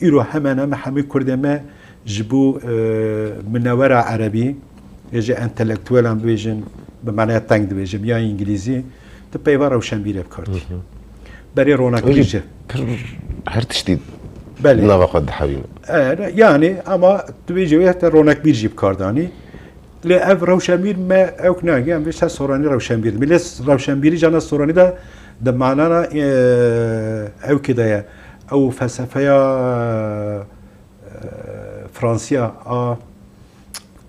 Îro hemen hemen hemî kurdê me ji bo, e, minewera erebî, ya jî entelektuelan bibêjin, bi manaya teng dibêjim, ya îngilîzî, tu peyva rewşenbîrê bi kar tî. Hı hı. Berê ronakbîr jî pir her tiştî, belê, nava xwe dihewîne. E, yani, ama tu bêjî wê heta ronakbîr jî bi kar danî. Lê ev rewşenbîr me ewk nayê, em bêjin soranî rewşenbîr. Milê rewşenbîrî cana soranî de di manana, e, ewkê de ye. Ew felsefeya, e, Fransiya a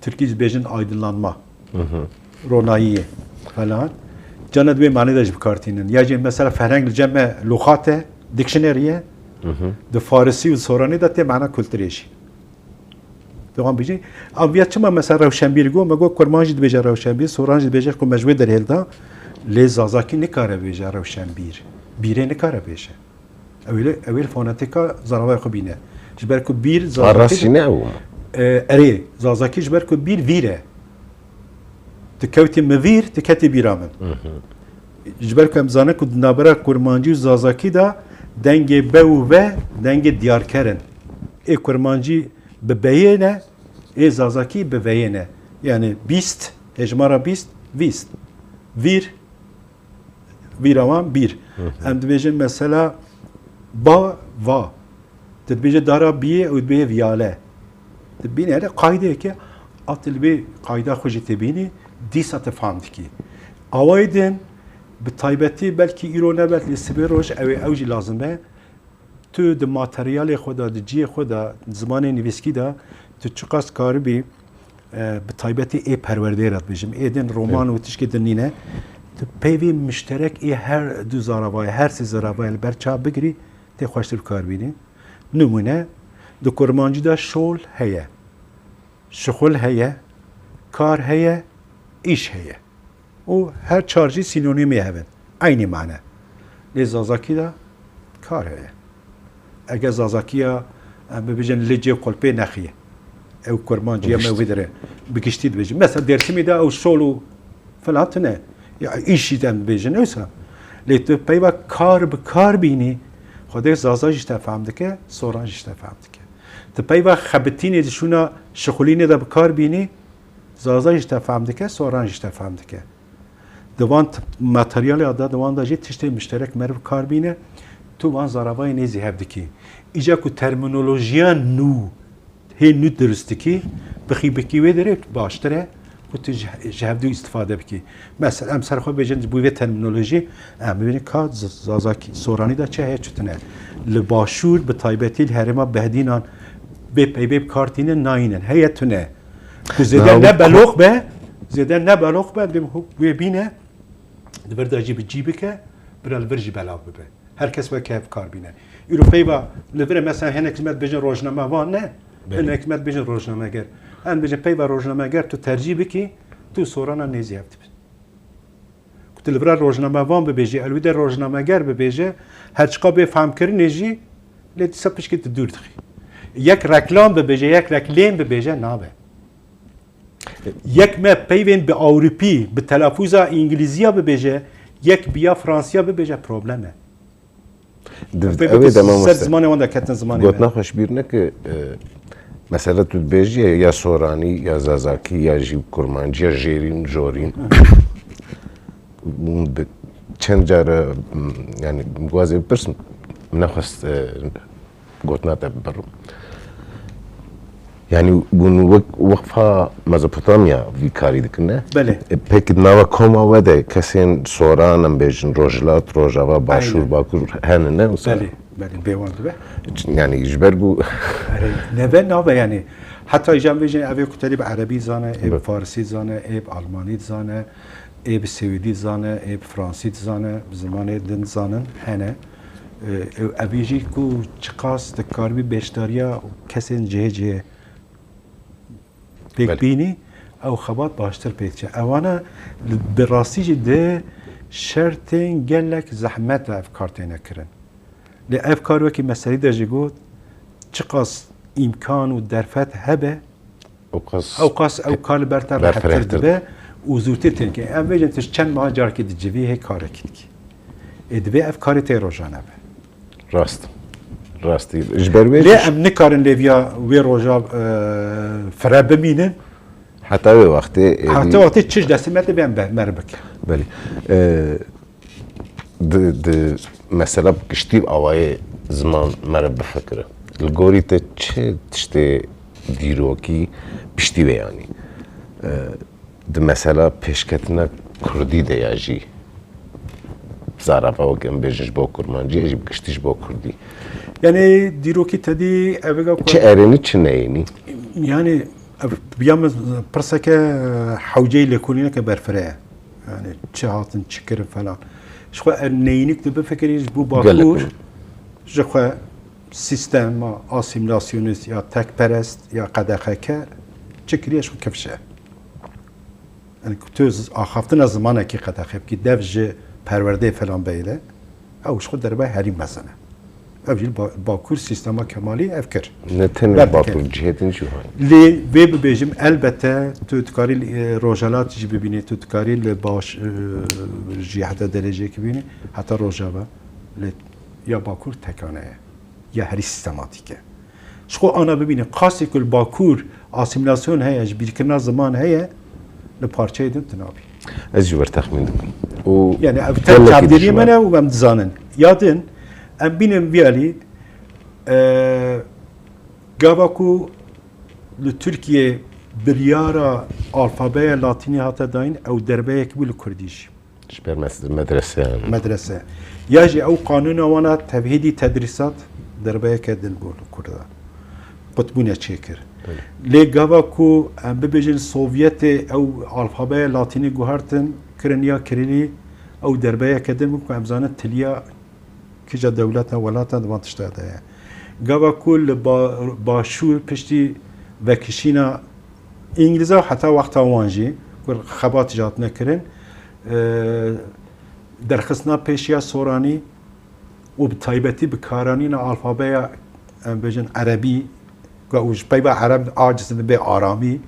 Tirkî jî bêjin aydınlanma. Hı hı. Ronayiyê falan. Cana di wê manê de jî bi kar tînin. Ya jî mesela ferheng li cem me luxat e, dictionary ye. Hı hı. Di farisî û soranî de tê mana kulturê jî. Devam bêjî. Ev ya çima mesela rewşenbîr got, me got kurmanc jî dibêje rewşenbîr, soranî jî dibêje ku me ji wê derhêl da. Lê zazakî nikare bêje rewşenbîr. Bîrê nikare bêje. Ew ê, ew ê fonetîka zaravayê xwe bîne. Ji ber ku bîr, a, zazakî rast jî ne ew. E, erê, zazakî ji ber ku bîr vîr e. Tu kewtî min vîr, tu ketî bîra min. Hı hı. Ji ber ku em zanin ku di navbera kurmancî û zazakî de dengê be û ve dengê diyarker in. Ê kurmancî bi beyê ne, ê zazakî bi veyê ne. Yani bîst, hejmara bîst, vîst. Vîr, vîra wan bîr. Hı hı. Em dibêjin mesela ba, va. Tu dibêje dara biyê û dibêje viyale. Tu bînî, yani qaydeyeke, a tu li vê qayda xwe jî tê bînî, dîsa tu fam dikî. Awayê din, Bi taybetî belkî îro nebet, lê sibê roj ew ê, ew jî lazim e. Tu di materyalê xwe de, di cihê xwe de, di zimanê nivîskî de, tu çiqas karibî, e, bi taybetî ê perwerdeyê re dibêjim, ê din roman û tişkê din nîne, tu peyvê mişterek ê her du zaravayê, her sê zaravayê li ber çav bigirî, tê xweştir bi kar bînî. Nimûne, di kurmancî de şol heye, şixul heye, kar heye, îş heye. Û her çar jî sînonîmê hev in. Eynî mane. Lê zazakî de kar heye. Eger zazakiya, em bibêjin, licê qulpê nexî, ew kurmancî ye me wî dire bi giştî dibêjin. Mesela Dêrsimî de ew şol û filan tune. Ya îş jî em dibêjin, wisa. Lê tu peyva kar bi kar bînî, Xwedê zaza jî te fehm dike, soran jî te fehm dike. Tu peyva xebitînê di şûna şixulînê de bi kar bînî, zaza jî te fehm dike, soran jî te fehm dike. Di van t-, materyalê de, di wan de jî tiştê mişterek meriv kar bîne, tu van zaravayê nêzî hev dikî. Îca ku terminolojiya nû, hê nû dirust dikî, bixî bikî wê derê baştir e ku tu ji, ji hevdû îstifade bikî. Mesela em ser xwe bêjin ji bo vê terminolojî, em bibînin ka z-, zazakî, soranî de çi heye, çi tune. Li başûr, bi taybetî li herêma Behdînan bê peyvê bi kar tînin, nayînin. Heye tune. Ku zêde ne belox be, zêde ne belox be, dê wê bîne, di vir de jî bi cî bike, bira li vir jî belav bibe. Her kes weke hev kar bîne. Îro peyva li vir e, mesela hinek ji me dibêjin rojnamevan ne, hinek ji me dibêjin rojnameger. Em dibêjin peyva rojnameger tu tercîh bikî, tu sorana nêzî hev dibin. Ku tu li vira rojnamevan bibêjî, elwî de rojnameger bibêje, her çiqa bê fehmkirinê jî lê dîsa pişkê tu dûr dixî. Yek reklam bibêje, yek reklêm bibêje, nabe. Yek me peyvên bi Ewropî, bi telafûza Îngilîziya bibêje, yek bi ya Fransiya bibêje, problem e. Di, Peyvê ew ê de ser mamoste, zimanê wan de ketin zimanê me. Gotina xwe ji bîr neke, e, mesela tu dibêjî ya soranî, ya zazakî, ya jî kurmancî, ya jêrîn, jorîn. Hûn bi çend cara, m, yani, min dixwazê bipirsim, min nexwest, e, gotina te bibirim. Yani, hûn wek Weqfa Mezopotamya vî karî dikin, ne? Belê. E, peki di nava koma we de kesên soran, em bêjin, Rojhilat, Rojava, Başûr, Aynen. Bakur hene, ne? Wisa Belê, belê, bêwan dibe. Ç-, yani, ji ber ku Erê, neve nabe yani. Heta îjan bêjin, ev ê ku tenê bi erebî zane, ê bi Bi- farisî zane, ê bi almanî zane, ê bi swêdî zane, ê bi fransî zane, bi zimanê din zanin hene. Ê, ev, ev ê jî ku çiqas dikaribî beşdariya kesên cihê cihê pêk Belê. bînî, ew xebat baştir pêk diçe. Ewana bi rastî jî di şertên gelek zehmet de ev kar têne kirin. Lê ev kar wekî me serî de jî got, çiqas îmkan û derfet hebe, Ew qas ew qas ew kar li ber te rehettir dibe û zûtir têne kirin. Em bêjin tu ji çend meha carekê dicivî hê karekî dikî. Ê divê ev karê tê rojane be. Rast. Rastî. Ji ber wê Lê jî em nikarin lê viya wê roja, e, fire bimînin. Heta wê wextê, êdî Heta wextê çi ji destê me dibe em be-, mer bike. Belê. E, Di, di mesela bi giştî awayê ziman mere bifikire. Li gorî te çi tiştê dîrokî piştî vê yanî? E, di mesela pêşketina kurdî de ya jî zarava wek em bêjin ji bo kurmancî ya jî bi giştî ji bo kurdî. Yanî dîrokî te dî evega ku Çi erênî çi neyênî? Yanî ev ya min pirseke hewceyî lêkolîneke berfireh e. Yani çi hatin, çi kirin falan. Ji xwe ev neyînik tu bifikirî ji bo Gelek Bakur, min. ji xwe sîstema asîmîlasyonîst ya tekperest ya qedexeker çi kiriye ji xwe kifş e. Yani ku tu z-, axaftina zimanekî qedexe bikî, dev ji perwerdeyê falan beyle, ew ji xwe derbe herî mezin e. Ev jî li Ba-, Bakur sîstema Kemalî ev kir. Ne tenê Ber Bakur, dikir. cihêtin jî hene. Lê vê bibêjim, elbette tu dikarî, e, Rojhelat jî bibînî, tu dikarî li baş, e, jî heta dereceyekî bibînî, heta Rojava. Lê ya Bakur tekane ye. Ya herî sîstematîk e. Ji xwe ana bibîne, qasî ku li Bakur asîmîlasyon heye, ji bîrkirina ziman heye, li parçeyê din tu nabî. Ez jî wer texmîn dikim. Û Yani ev gelekî çavdêriyê dijwar. me ne û em dizanin. Ya din, em bînin vî alî, e, gava ku li Tirkiyê biryara alfabeya latînî hate dayîn, ew derbeyek bû li kurdî jî. Ji ber mes-, medreseyan. Medrese. Ya jî ew qanûna wana tevhîdî tedrîsat derbeyeke din bû li Kurda. Qutbûne çêkir. Belê. Lê gava ku em bibêjin Sovyetê ew alfabeya latînî guhertin, kirin ya kirîlî, ew derbeyeke din bû ku em zanin tiliya kîja dewleta welata di van tişta de ye. Gava ku li ba-, başûr piştî vekişîna Îngilîza heta wexta wan jî ku xebat jî hatine kirin, e, derxistina pêşiya soranî û bi taybetî bikaranîna alfabeya, em bêjin, erebî, ku û ji peyva ereb aciz dibe aramî,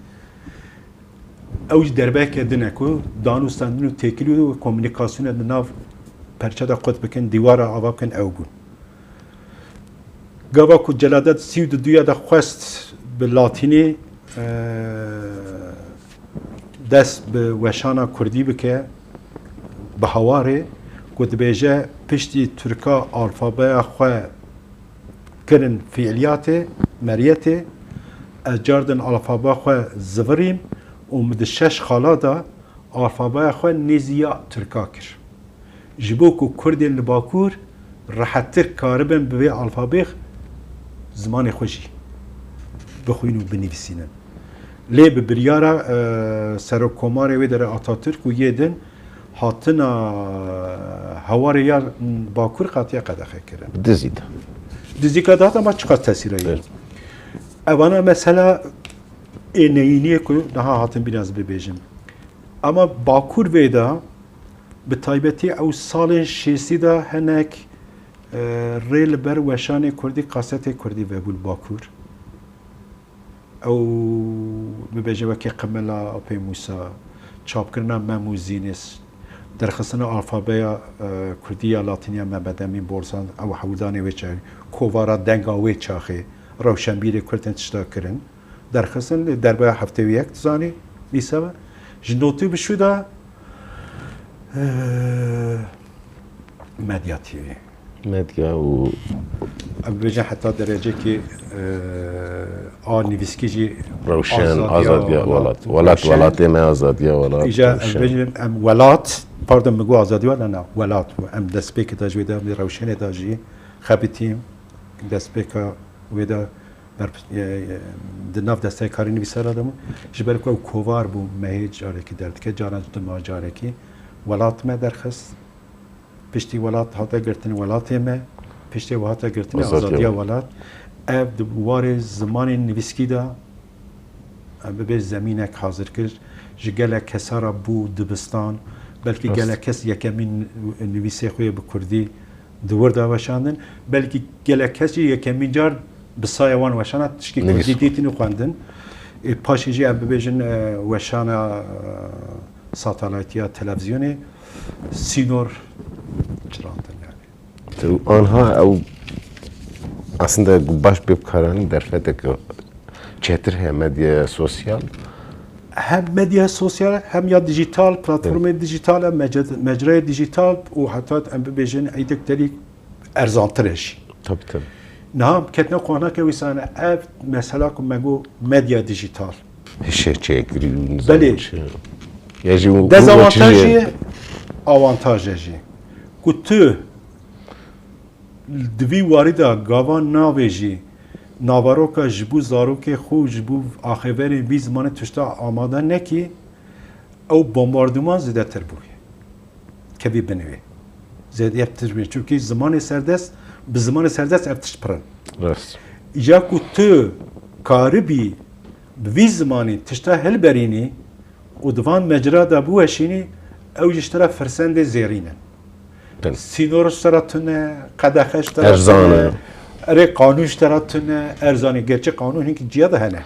ew jî derbeke din e ku danûstendin û têkilî û komunîkasyonê di nav perçe de qut bikin, dîwara ava bikin, ew bûn. Gava ku Celadet sî û duduya de xwest bi latînî, e, dest bi weşana kurdî bike, bi Hawarê ku dibêje, piştî Tirka alfabeya xwe kirin fiiliyatê, meriyetê, ez cardin alfabeya xwe zivirîm û min di şeş xala de alfabeya xwe nêzî ya Tirka kir. Ji bo ku Kurdên li Bakur rehettir karibin bi vê alfabê zimanê xwe jî bixwîn û binivîsînin. Lê bi biryara, e, Serokkomarê wê derê Atatürk û yê din hatina Hawarê ya Bakur hatiye qedexekirin. Dizî de. Dizîka de hat ama çiqas tesîre ye. Evet. Evana mesela ê neyîniyê ku niha hatin bîna ez bibêjim. Ama Bakur vê de, bi taybetî ew salên şêstî de hinek, e, rê li ber weşanê kurdî, kasetê kurdî vebûn Bakur. Ew, bibêje wekî Qimila Apê Mûsa, çapkirina Mem û Zînis, derxistina alfabeya, e, kurdî ya latînî ya Mehmet Emîn Borzan, ew hewldanê wê çaxê, kovara denga wê çaxê, rewşenbîrê kurd tên tişta kirin. Derxistin lê derbeya heftê û yek dizanî, lîse ve. Ji notî bi şû de, e, Medya T V. Medya û em bibêjin heta derecekî, e, a nivîskî jî Rewşen, azadiya, azadiya welat. Welat, welat, rewşen. Welatê me, azadiya welat, Îja em rewşen. Bibêjin em welat, pardon, min got azadiya welat, na, welat bû. Em destpêkê de ji wê de, em rewşenê de jî xebitîm, destpêka wê de ber, e, e, di nav destekarî nivîsara de bû. Ji ber ku ew kovar bû, me hê carekî derdike, caran dima carekî welat me derxist. Piştî welat hate girtin welatê me, piştê we hate girtin Azadiya azadiya welat. Welat. Ev di warê zimanê nivîskî de, em bibê zemînek hazir kir. Ji gelek kesa re bû dibistan. Belkî Rast. Gelek kes yekemîn nivîsê xwe yê bi kurdî di wir de weşandin. Belkî gelek kes jî yekemîn car bi saya wan weşana tişkî Nivîs. Kurdî dîtin û xwendin. Ê, paşê jî em bibêjin, e, weşana, e, satelaytî ya televîzyonê sînor çirantin yani. Tu anha ew aslında baş pê bikaranî derfeteke çetir heye medyaya sosyal. Hem medya sosyal hem ya dijital, platformê dijital, em meced-, mecrayê dijital û heta em bibêjin îdek derî erzantir e jî. Tabii, tabii. Niha em ketine xaneke wî sane ev mesela ku me got medya dijital. Hişê çêkirî, Belê. Şey. Ya jî û, Dezavantaj û çi jî, avantaj e jî. Ku tu di vî warî de gava navê jî naveroka ji bo zarokê xwe û ji bo axêverên vî zimanê tişta amade nekî, ew bombarduman zêdetir bûye. Kevî binê wê. Zêdetir bûye. Çimkî zimanê serdest, bi zimanê serdest ev tişt pir in. Rast. Ya ku tu karibî bi vî zimanî tişta hilberînî û di van mecra de biweşînî, ew jî ji te re firsendê zêrîn in. Belê. Sînor ji te re tune, qedexe ji te re Erzan tune, e. Erê qanûn ji te re tune, erzanî. Gerçi qanûn hinkî ciya de hene.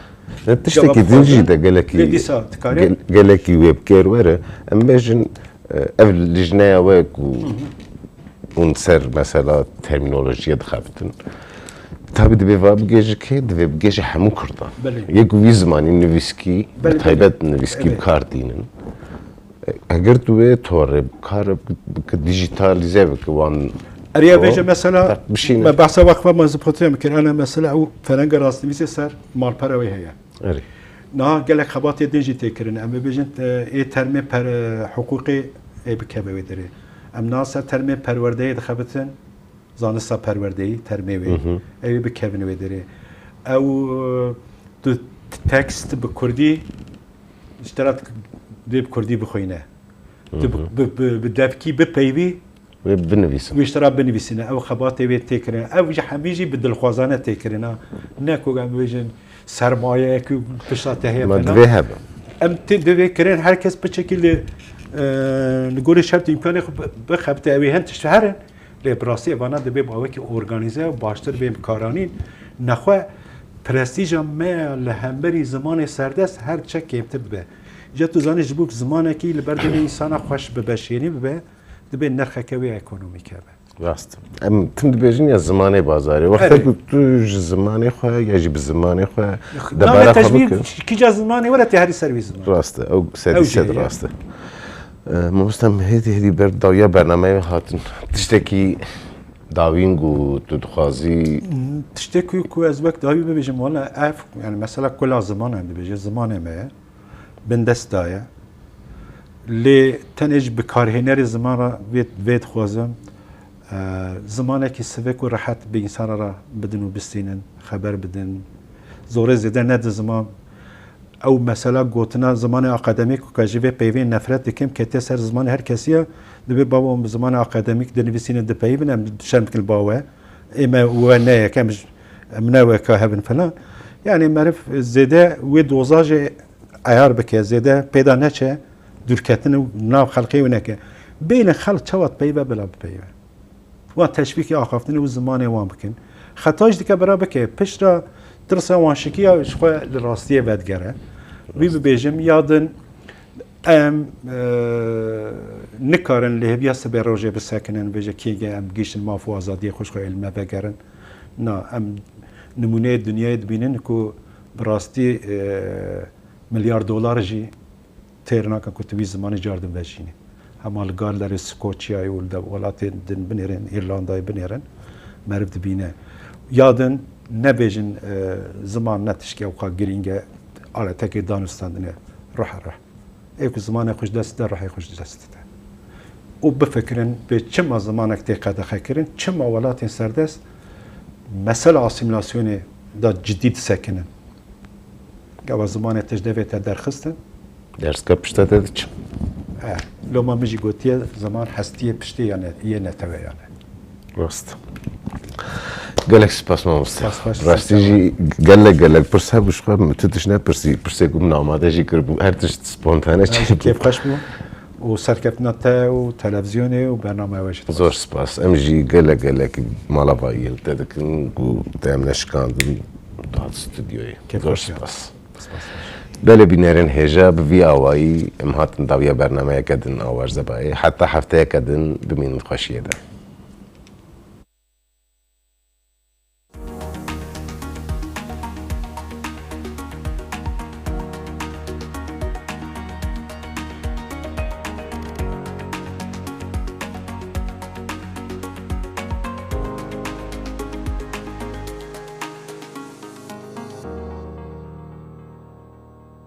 Ne tiştekî Cevap din jî xwarin. De gelekî, Lê dîsa dikarî. Gel-, gelekî wê bi kêr were. Em bêjin, e, ev lijneya we ku Hı hı. hûn ser mesela termînolojiyê dixebitin. Tabî divê va bigêje kê, divê bigêje hemû Kurdan. Belê. Yê ku vî zimanî nivîskî, Belê, bi taybet belê. Nivîskî Evet. bi kar tînin. Eger tu wê torê bi kar bike, dijîtalîze bike wan Eriya o, vêje mesela, bişîne. Me behsa weqfa Mezopotamya kir, ana mesela ew ferenga rastnivîsê ser malpera wê heye. Erê. Niha gelek xebatê din jî tê kirin. Em bibêjin, e, ê termê per-, e, hiqûqê Ê bikeve wê derê. Em niha ser termê perwerdeyê dixebitin, zanista perwerdeyî, termê wê. Hı hı. Ew ê bikevin wê derê. Ew, e, tu tekst bi kurdî, ji te re dê bi kurdî bixwîne. Tu bi, Hı hı. bi, bi, bi devkî bipeyvî, Wê binivîsin. wî ji te re binivîsîne. Ew xebatê wê tê kirin. Ew ji hemî jî bi dilxwazane tê kirin, ha. Ne ku em bêjin sermayeyek û pişta te heye Me falan. divê hebe. Em tê divê kirin, her kes piçekî li, e, li gorî şert û îmkanê xwe bi-, bixebite, ew ê hin tişt herin. Lê bi rastî evana divê bi awekî organîze û baştir bên bikaranîn. Nexwe prestîja me ya li hemberî zimanê serdest her çek kêmtir dibe. Îca tu zanî ji bo zimanekî li ber devê însana xweş bibe, şêrîn bibe, divê nirxeke wê ekonomîk hebe. Rast. Em tim dibêjin ya zimanê bazarê. Wexta Erê. ku tu ji zimanê xwe ya jî bi zimanê xwe Name debara xwe tecbîr, bikir. kîca zimanê were tê herî ser wî ziman. Rast e. Ew sedî Ew sed jê ye. rast e. E, mamoste em hêdî hêdî ber dawiya bernameyê hatin. Tiştekî dawîn ku tu dixwazî. Tiştekî ku ez wek dawî bibêjim, wala ev, yani mesela kula ziman em dibêje, zimanê me ye. Bindest daye. Lê tenê ji bikarhênerê ziman re vê, vê dixwazim, e, zimanekî sivik û rehet bi însana re bidin û bistînin, xeber bidin. Zorê zêde nedin ziman. Ew mesela gotina zimanê akademîk ku ji vê peyvê nefret dikim, ketiye ser zimanê her kesî ye. Dibê babo em bi zimanê akademîk dinivîsînin, dipeyivin, em şerm dikin li ba we. Ê me we ne yek, em ji, em ne weka hev in filan. Yani meriv zêde wê dozajê eyar bike, zêde pêda neçe, dûrketin û nav xelkê wê neke. Bêne xelk çawa dipeyive bila bipeyive. Wan teşvîkê axaftinê û zimanê wan bikin. Xeta jî dike bira bike. Pişt re tirsa wan şikiya ji xwe li rastiyê vedigere. Wî bibêjim, ya din em, e, nikarin li hêviya sibê rojê bisekinin, bêje kêge em gihîştin maf û azadiyê xwe ji xwe êlî me vegerin. Na, em nimûneyê dinyayê dibînin ku bi rastî, e, milyar dolar jî têr nakin ku tu wî zimanê car din vejînî. Hema li Gallerê, Skoçyayê û li de-, welatên din binêrin, Îrlandayê binêrin, meriv dibîne. Ya din nebêjin, e, ziman ne tiştke ewqa girîng e, aletekê danûstandinê. Ruhe ruh. Ê ku zimanê xwe ji dest de, ruhê xwe ji dest de. Û bifikirin, bê çima zimanek tê qedexekirin, çima welatên serdest mesela asîmîlasyonê de cidî disekinin. Gava zimanê tişt devê te derxistin. Derska pişta te diçin. Eh, loma min jî gotiye, ziman hestiyê piştê ya ne-, yê neteweyan e. Rast. Gelek spas mamoste. Spas, spas. Rastî jî gelek gelek pirs hebû ji xwe, min tu tişt nepirsî, pirsê ku min amade jî kiribû, her tişt spontane çêbû. Kêfxweş bû. Û serkeftina te û televîzyonê û bernameya we jî. Zor spas. Em jî gelek gelek mala vayî li te dikin ku te em neşikandin, tu hat stûdyoyê. Zor spas. Spas. Belê bînerên hêja, bi vî awayî em hatin dawiya bernameyeke din a Warzebayê. Heta hefteyeke din bimînin xweşiyê de.